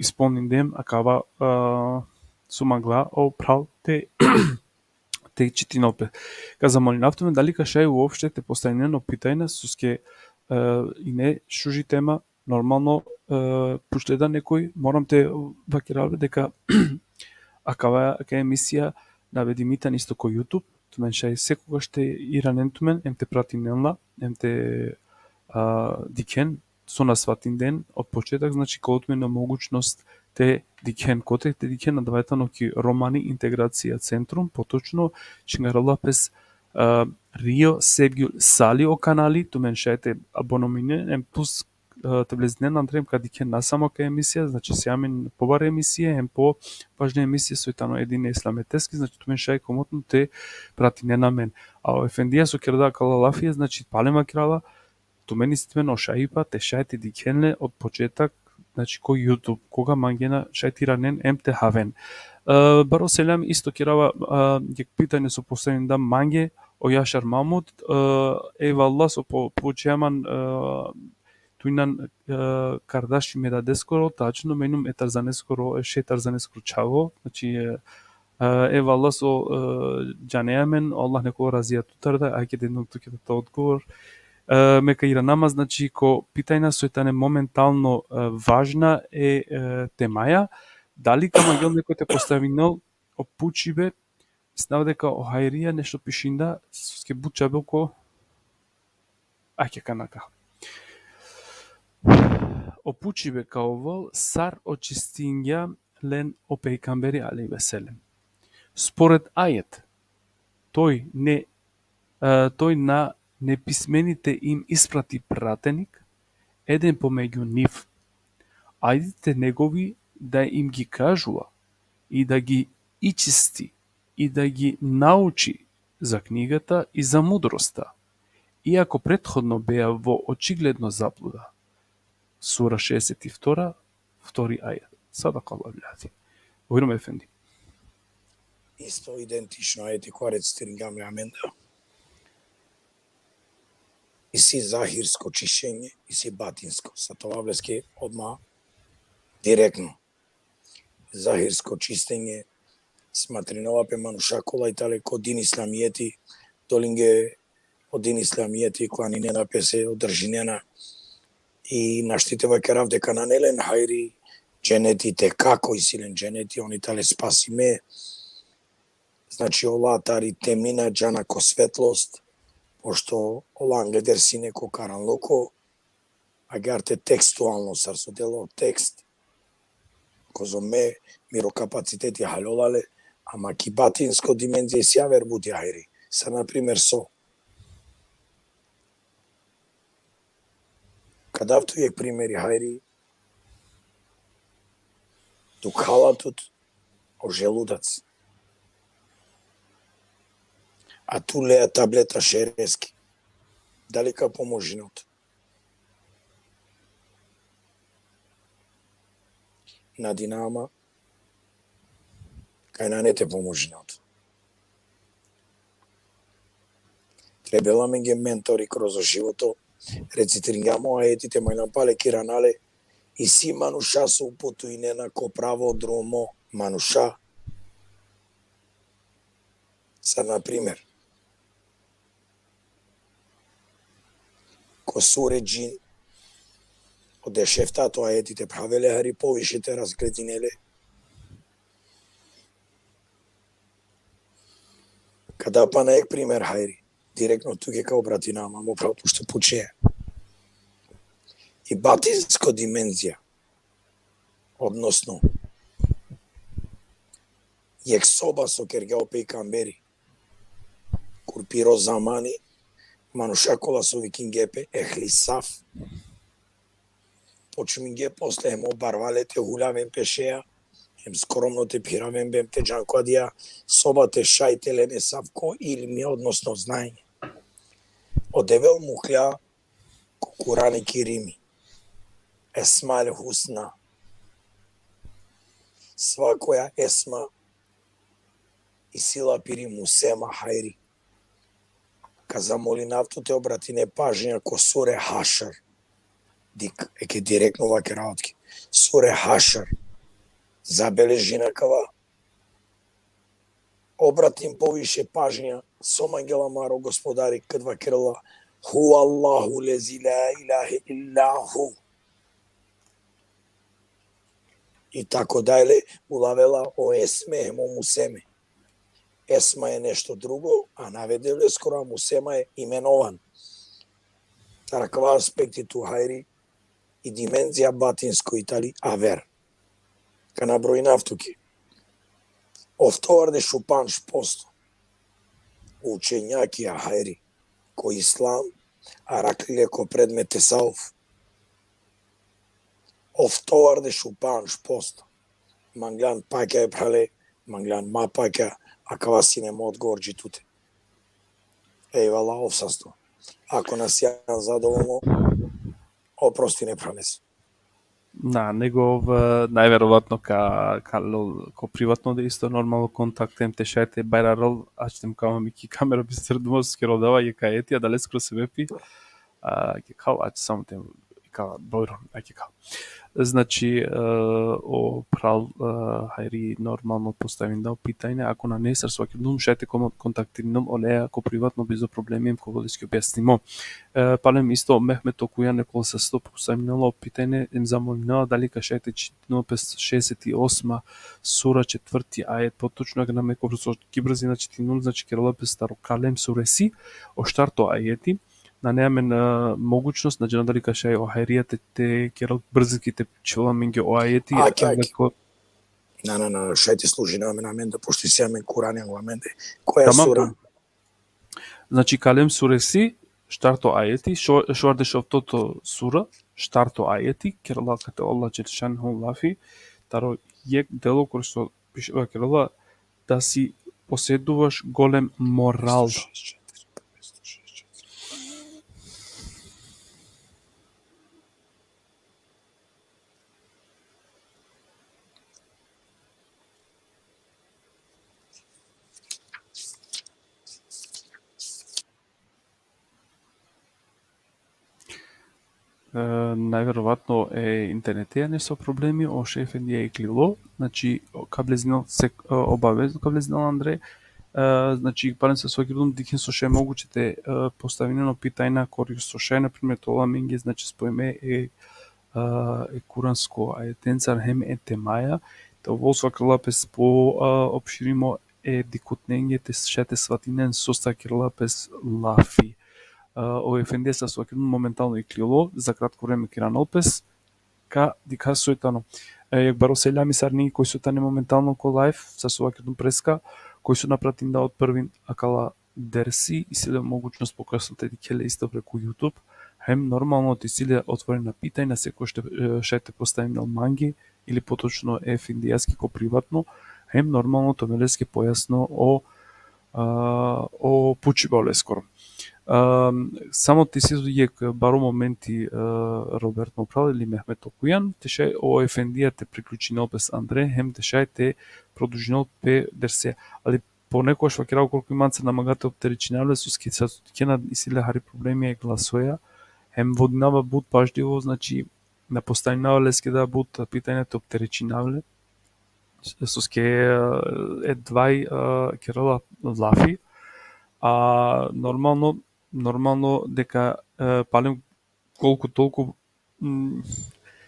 ispolnindem, akava, a, so mangla o phral te, te čitinel pe. Ka zamolinav tumen, dali ka šaj uopšte te postavinen o pitajna, soske, e, ine šuži tema, normalno, e, pučle da nekoj, moram te vakerav le deka akava, akava emisija navedimi tani isto ko YouTube, tumen šaj sekogaš te iranen tumen, em te pratinen la, em te, a, dikhen, so na svatinen od početak, znači, ka ovel tumen o mogućnost te dikhen, kote te dikhen, adava tano ki Romani Integracija Centrum, potočno, šingarala pes, a, Rio Sergio Sali o kanali, tumen šaj te abonominen, em plus, a, te vlezinen andre em ka dikhen na samo ka emisija, znači, si amen pobare emisije, em po važne emisije so tano edine islameteski, znači, tumen šaj komotno te pratinen amen. A o efendija so kerda akala lafija, znači, palem vakerava, tumen isi tumen o šajipa te šaj te dikhen le od početak, znači, ko YouTube, koga mangena šaj te iranen em te haven. E, baro selam, isto kerava, e, jekh pitanje so postavindam mange, o Jašar Mahmud, e, ejvallah so po-, poučea man, e, tu inan, e, kardaš me dadeskoro, tačno, me inum e Tarzaneskoro, e, še Tarzaneskoro čhavo, znači, e, E, ejvallah so, e, džanea amen, Allah nek ol razija tutar da, ajde da tuke da odgovor. E, me ka irana ma, znači, ko pitajna so tane momentalno, e, važna e, e, temaja, dali ka mangel neko te postavinel o pučibe, misnav deka o Hajrija nešto pišinda, soske but čabe ko, ajde ka naka. O pučibe ka ovel sar očistingja len o pejgamberi alejhi ve sellem. Spored ajet, toj ne, e, toj na nepismeните им испрати пратеник, еден помеѓу нив. Ајдите негови да им ги кажува и да ги ичисти и да ги научи за книгата и за мудроста, иако претходно беа во очигледно заблуда. Сура шеесет и втора, втори ајет. Садакаллаху лазим. Бујрум, ефенди. Исто идентично ајети која рецитиринга ме аменда. Иси захирско чишење, иси батинско. Са тоа влеске одма директно. Захирско чистење, сматринова пе мануша кола и тале ко дин исламијети, долинге од дин исламијети, кланинена пе се, одржинена. И нашти те вакерав дека нане лен хајри џенетите, како иси лен џенети, они тале спасиме. Значи, ола тари темнина џана ко светлост, пошто ола англедер сине ко каранлуко, агар те текстуално сар со дело текст, козо ме, миро капацитети халолале, ама ки батинско димензија иси авер бути хајри. Са, например, со. Кадав ту јек примери хајри, дук хала тут о желудец. А ту леа таблета шерески. Дали ка поможинот? Надинама, кај нане те поможинот. Требела менге ментори кроз живото, рецитиринга мо ајетите, мајлам пале киранале, иси мануша со упутуинена ко право друмо, мануша. Са, например, ко суре Џин, од дешефтото ајетите правеле хајри повише те разглединеле. Када пана ек пример хајри, директно туке ка обратина, мамо право пошто пуче. И батинско димензија, односно, јек соба со керга о пејкамбери, кур пиро замани, мануша кола со викинге пе ехли саф, почминге после емо барвале те хулавен пешеа, ем скромно те пиравен бем те џанкоадија, соба те шајте лене саф ко илми, односно знаење. О Девел мухля ко Курани Керими. Есмал Хусна. Свакоја есма иси ла пири мусема хајри. Ка замолинав ту те обратине пажња ко суре Хашр. Dik, eke direktno vakerava tuke. Sure Hašr. Zabeležin akava. Obratin poviše pažnja so mangela amaro Gospodari kad vakerela: Huvallahu lezi la ilahe illa hu. I tako dalje, ulavela o esme hem o museme. Esma e nešto drugo, a navedel leskoro, a musema e imenovan. Taro akava aspekti tu hajri i dimenzija batinsko i tali aver. Ka nabrojinav tuke. Oftovardeš u pandž posto učenjakija hajri ko islam arakhli le ko predmet tesavuf. Oftovardeš u pandž posto. Manglan pakja e phrale, manglan ma pakja, akava sine mo odgovor dži tute. Ejvala, ov sasto. Ako na sijan zadovoljno, oprostine phrales. Na, nego ov, e, najverovatno ka, ka lol ko privatno da isto normalno kontakt, em te šaj te bajrarol, ačtem ka mi ki kamera bi srdmoskero dava jekh ajeti, adaleskoro sebepi, a, ke kal, ač samo te, ka, bojro, ake kal. Znači, e, o phral, e, hajri normalno postavindal pitanje, ako nane, sar so vakergjum, šaj te kon-, kontaktirinel oleja ko privatno, bizo problemi, em ka ovel leske objasnimo. E, palem isto Mehmet Okujan, e, kol sasto postavinela o pitanje, em zamolinela dali ka šaj te čitinel pes šeset i osma sura, četvrti ajet, potočno, aga na me ko so ki brzina čitinum, znači, kerela pes taro Kalem suresi, o štarto ajeti, nane amen, e, mogućnost, na džanav dali ka šaj o hajrija te, te kerel brzinski te čhivela amenge o ajeti, ake, a, ake. Ko- Na, na, na, šaj te služina amen, amen da, pošto isi amen Kurani anglo amende. Koja sura? Tamam, tamam. Znači, Kalem suresi, štarto ajeti, šo-, šovardeš oftoto sura, štarto ajeti, kerela kate Allah dželle šanuhu lafi, taro jekh delo kori so pišela, kerela da si poseduvaš golem moral. E, najverovatno e interneti ane so problemi, o šej efendija iklilo, znači, o, ka vlezinel se, e, obavezno ka vlezinel andre, e, znači, palem sar so vakergjum, dikhen so šaj moguće te, e, postavinen o pitanja kori so šaj, na primer, te ovel amenge, znači, spojime e, e, e kuransko ajetencar hem e temaja, te ovel so vakerela pes po, e, opširimo e dikhutnenge te šaj te svatinen so sa kerela pes lafi. E, o efendija sar so vakergjum momentalno iklilo, za kratko vreme ka iranel pes, ka dikha soj tano. E, jekh baro seljami sarine koj so tane momentalno ko live, sar so vakergjum preska, koj so na pratinda od prvin akala dersi, isi le mogućnost pokasno te dikhe le isto preku YouTube, hem normalno te isi le otvorena pitanja, seko šaj te, e, šaj te postavinen mange, ili potočno e efendijaske ko privatno, hem normalno te ovel leske pojasno o, a, o pučiba oleskoro. Am, samo te isi jekh baro momenti, e, Robert mo phral ili Mehmet Okujan, te šaj o efendija te priključinel pes andre, hem te šaj te produžinel pe derse. Ali ponekogaš vakerava koliko i mancar na manga te opterećinav le, soske sa so dikhena isi le hari problemi e glasoja, hem vodinava but pažljivo, znači, na postavinava leske da but pitanja te opterećinav le, soske, e, e dvaj, e, kerela lafi, a normalno, normalno deka, e, palem koliko toliko, m,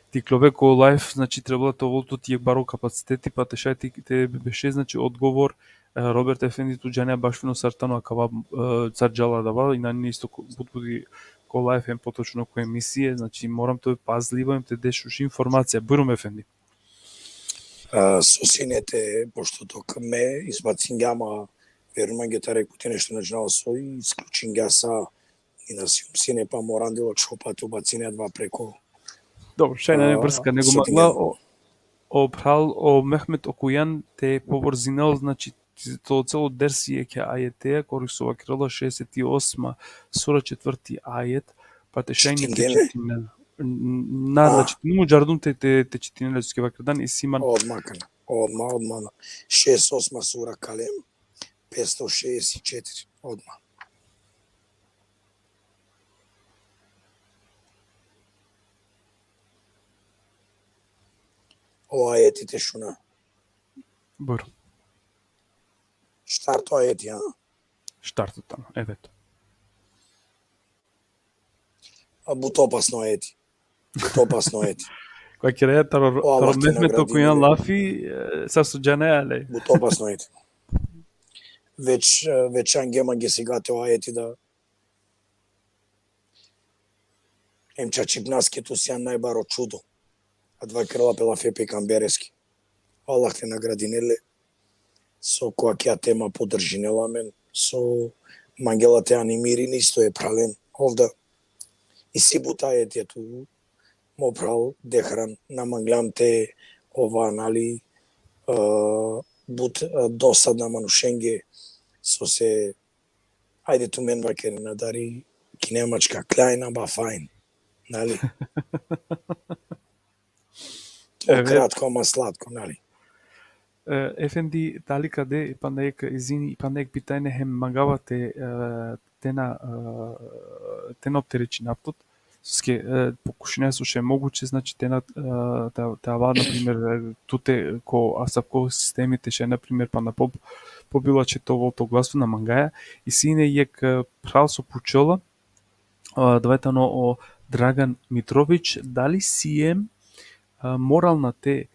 te iklove ko live, znači, trebela te ovel tut jekh baro kapaciteti, pa te šaj te, te beše, znači, odgovor, e, Robert efendi, tu džanea baš fino sar tano akava, e, sar džala adava, i nane isto ko, but budi ko live hem potočno ko emisije, znači, moram te ove pazljivo hem te de šuži informacija. Bujrum efendi. A, so sine te, pošto tok me izbacingja, ma verujum mange tari kute nešto na džanav soj, isključingja sa, i na sijum sine, pa moram delo čhopa te ubacine adava preko. Dobro, šaj nane, a, brska, nego so mangla o, o phral, o Mehmet Okujan te povrzinel, znači, to celo dersi jekhe ajeteja, kori so vakerela šeset i osma sura, četvrti ajet, pa te šaj te čitinel. N-, na, a, znači, te mu džardum te, te, te čitinel, soske vakerdan isi man. Odma kana, odma, odma. Šeset osma sura Kalem, petsto šeset i četiri, odma. o ajeti te šuna. Bujro. Štarto ajeti, a? Štarto tano, evet. A but opasno ajeti. But opasno ajeti. Ko kire taro, O Allah taro te mehmet o nagradini kujan le. Lafi, e, sa so džane ale. But opasno ajeti. Već, e, već ange mange sigate o ajeti da em čačipnaske tu sian najbaro čudo. Adava kerela pe lafi e pejgambereske. Allah te nagradinel le. So ko akija tema podržinela amen. So mangela te animirine isto e pralen. Ov da isi but ajetija tu, mo pral Dehran, na mangljam te ova, nali, e, but, e, dosadna manušenge, so se, ajde tumen vakerena, dari ki Nemačka, klein, aber fein, nali? To Evet. Kratko, ama slatko, nali? E, efendi, dali kade, pana jekh, izini, pana jekh pitanje hem mangava te, e, te na, e, te na opterećinav tut, soske, e, pokušinaja so šaj moguće, znači, te na, e, te, te ava, na primer, e, tute ko asavko sistemi te šaj, na primer, pana po, pobila će to, to glasu na mangaja, i sine jekh, e, pral so pučela, e, adava tano o Dragan Mitrović, dali siem, e, moralna te, e,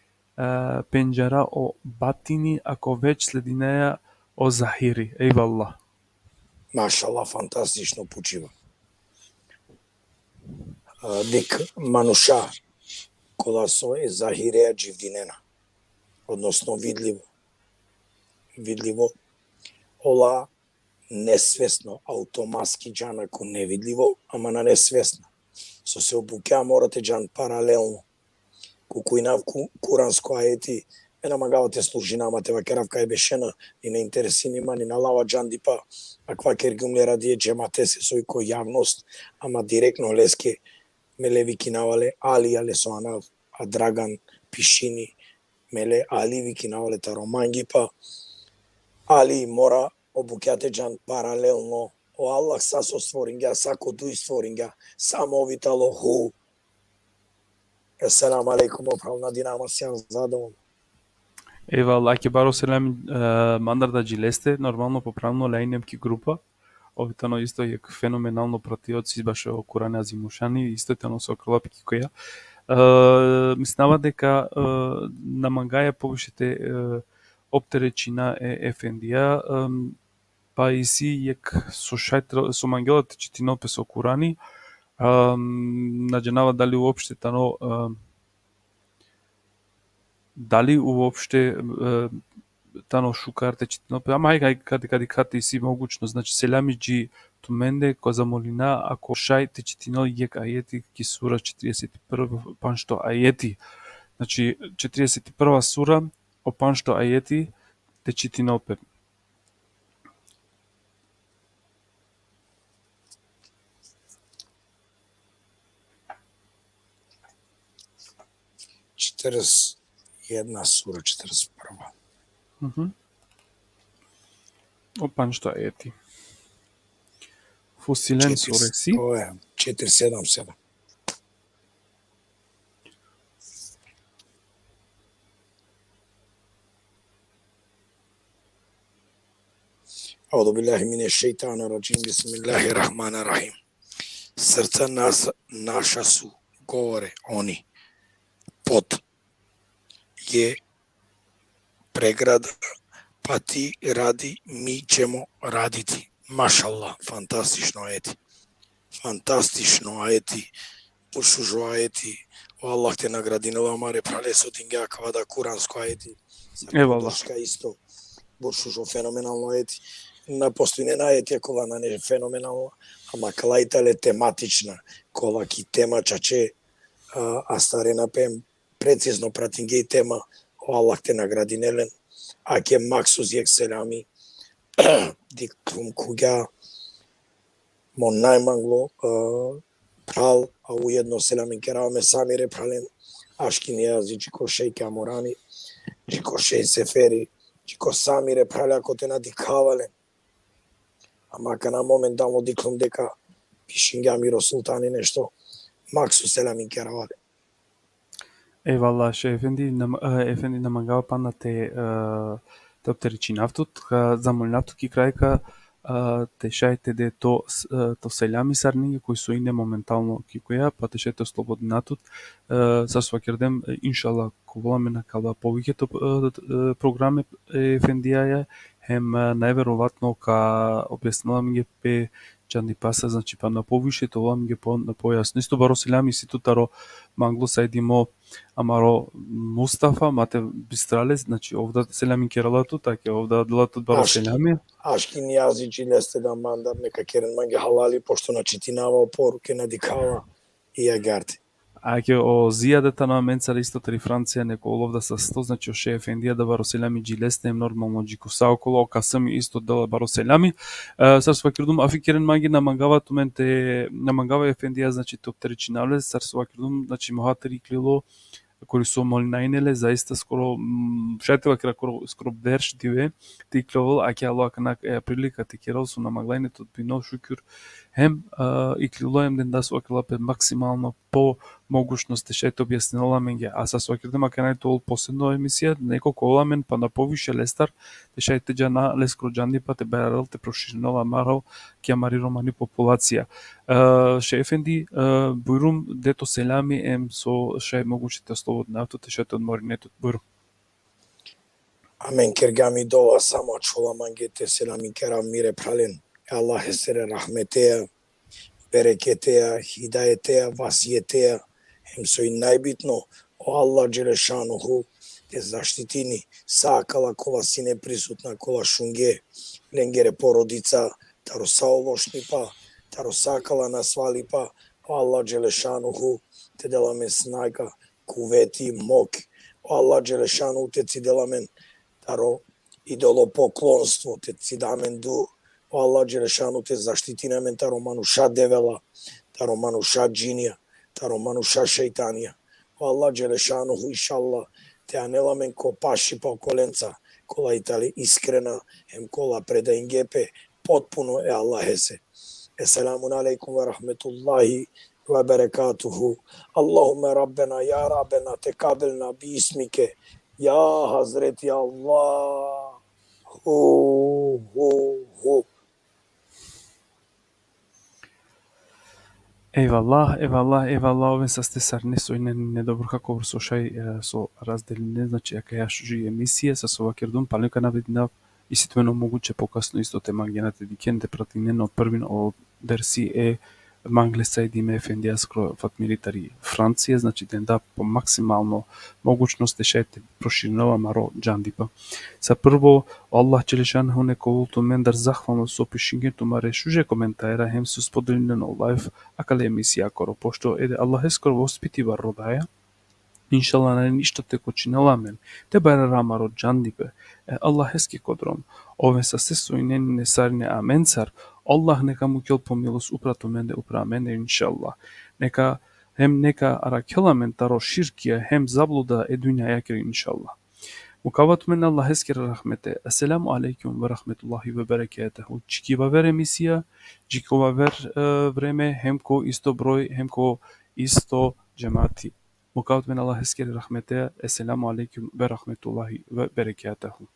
pendžara o batini, ako već sledinaja o zahiri. Ejvallah. Mašallah, fantastično pučiba. A, dik, manuša kola so e zahireja dživdinena, odnosno vidlivo. Vidlivo. Ola nesvesno, automatski džana ko nevidlivo, ama nane svesno. So se o bukja mora te džan paralelno. Ko kujnav ku, kuransko ajeti, me na mangava te služinav, ama te vakerav kaj bešena, ni na interesini ma, ni na lava džandipa, akava kergjum le radi e džematese soj ko javnost, ama direktno leske, me le vikinava le Ali, ale so anav, a Dragan pišini, me le Ali vikinava le taro mangipa. Ali mora o bukja te džan paralelno. O Allah sa so stvoringja, sa ko duj stvoringja, samo ov i tano hu. Esselamu alejkum, o pral, nadinama sian zadovoljno. Ejvallah, ake baro selam, e, mandar da dži leste, normalno popravno le ajnem ki grupa. Ov tano isto jekh fenomenalno pratioci bašo Kurani Azimušani, isto tano so krlapi ki koja. E, mislinava deka, e, na mangaja poviše te, e, opterećina e efendija, em, pa isi jekh so šaj tra-, so mangela te čitinol pes o Kurani, em, na džanava dali uopšte tano, em, dali uopšte, em, tano šukar te čitinol pes, ama haj, haj, kadi, kadi, kadi isi mogućnost, znači, selami dži tumende, ko zamolina, ako šaj te čitinol jekh ajeti ki sura četrdeset prvo, pandžto ajeti. Znači, četrdeset prva sura, o pandžto ajeti, te čitinol pe. Četrdeset jedna sura, četrdeset prva. Mhm. O pandžto ajeti. Fusilen Četiri, suresi. O, e, četiri sedam sedam. أعوذ بالله من الشيطان الرجيم. بسم الله الرحمن الرحيم. Srca nas, naša su, govore oni, pod je pregrada, pa ti radi, mi ćemo raditi. Mašallah, fantastično ajeti. Fantastično ajeti. But šužo ajeti. O Allah te nagradinel amare prale so dingja akava da kuransko ajeti. Sa Evallah. Podrška isto. But šužo, fenomenalno ajeti. Na postojnena ajetija kola nane fenomenalna, ama akala i tale tematična, kola ki tema čače, a, astarena pe, precizno pratingje i tema, o Allah te nagradinel len. Ake maksus jekh selami, dikhljum khuvgja mo najmanglo, e, pral, a ujedno selaminkerava me sa mire pralen, Aški Nijazi, dži ko šej Kamurani, dži ko šej Seferi, dži ko sa mire pralja kote na dikhava len. Ama akana momentalno dikhljum deka pišingja miro sultani nešto, maksus selaminkerava le. Ejvallah, šej efendi, na, e, efendi, na mangava pana te, e, te opterećinav tut, ka zamolinav tut ki kraj ka, e, te šaj te de to, s-, e, to seljami sarinenge koj so ine momentalno ki koja, pa te šaj te oslobodina tut, e, sar so vakerdem, e, inšallah, ka ovel amen akala poviše to, e, e, programe, e, efendijaja, hem, e, najverovatno ka objasnela amenge pe džandipa sa, znači, pana poviše, te ovel amenge po, pojasno. Isto baro seljami isi tut taro manglo sajdimo amaro Mustafa, ma te bistrale, znači, ov da seljami kerela tut, ake ov da dela tut baro Aški. seljami. Aški Nijazi dži leste da mandar, neka keren mange halali, pošto na čitinava o poruke, na dikhava i agjar te. Ake o Zijade tano amencar isto tari Francija, neka ovel ov da sasto, znači, o šej efendija da baro seljami dži leste, normalno dži ko sa okolo, o Kasimi isto dela baro seljami. E, sar so vakirdum, afi keren mange, na mangava tumen te, na mangava efendija, znači, te opterećinav le, sar so vakirdum, znači, muhateri iklilo, kori so molinaja ine le, zaista skoro, mm, šaj te vakera, skoro, skoro berš dive, te ikljovel, ake alo akana, e, prilika te kerel, so na mangla ine te odbinel, šukjur. Hem, e, iklilo hem denda so vakerela pe maksimalno po mogućnost te šaj te objasnela amenge. A sar so vakerdem, akana te ovel posledno emisija, neko ka ovel amen pana poviše lestar, te šaj te džana leskoro džandipa, te bajrarel, te proširinel amaro, ki amari romani populacija. E, šej efendi, e, bujrum, de to seljami, hem so šaj moguće te oslobodinav tut, te šaj te odmorine tut, bujrum. Amen kergjam i dova, samo ačhola mange te seljami kerav mire phralen e Allahesere rahmeteja, bereketeja, hidajeteja, vasijeteja, hem so i najbitno, o Allah Dželešanuhu te zaštitini sa akala kola sine prisutna, kola šunge, lengere porodica, taro sa o lošnipa, taro sa akala nasvalipa, o Allah Dželešanuhu te del amen snaga, kuveti, moć, o Allah Dželešanuhu te cidel amen taro idolopoklonstvo, te cida amen dur, o Allah Dželešanuhu te zaštitini amen taro manuša devela, taro manuša džinija, taro manuša šejtanija. O Allah Dželešanuhu, inšallah, te anel amen ko pašipa okolenca, kola i tale iskrena, hem kola predainge pe potpuno e Allahese. Esselamun alejkum ve rahmetullahi ve berekatuhu. Allahümme Rabbena, ya Rabbena, tekabelna bi ismike, ya Hazreti Allah. Hu, hu, hu. Ejvallah, ejvallah, ejvallah, oven saste sarine so ine nedobor, kako so šaj, e, so razdeline, znači, akaja šuži emisija, sar so vakerdum, palem ka navedinav, isi tumen o moguće pokasno isto te mangena te dikhen, te pratinen o prvin o dersi e mangle sajdime efendijaskoro Fatmiri tari Francija, znači, denda po maksimalno mogućnost te šaj te proširinel amaro džandipa. Sa prvo, Allah Dželešanuhu neka ovel tumendar zahvalno so pišingen tumare šuže komentara hem so spodelinen o live akale emisijakoro, pošto e Allaheskoro vospitiba rodaja, inšallah, nane ništo te kočinel amen te bajrara amaro džandipe e Allaheske kodrom. Oven saste so ine sarine amencar, Allah neka mukel po milost upra tumende, upra amende, inšallah. Neka, hem neka arakhel amen taro širkija hem zabluda e dunjajakere, inšallah. Mukava tumen Allaheskere rahmete. Esselamu alejkum ve rahmetullahi ve berekatuhu. Dži ki vaver emisija, dži ko vaver, e, vreme, hem ko isto broj, hem ko isto džemati. Mukava tumen Allaheskere rahmete. Esselamu alejkum ve rahmetullahi ve berekatuhu.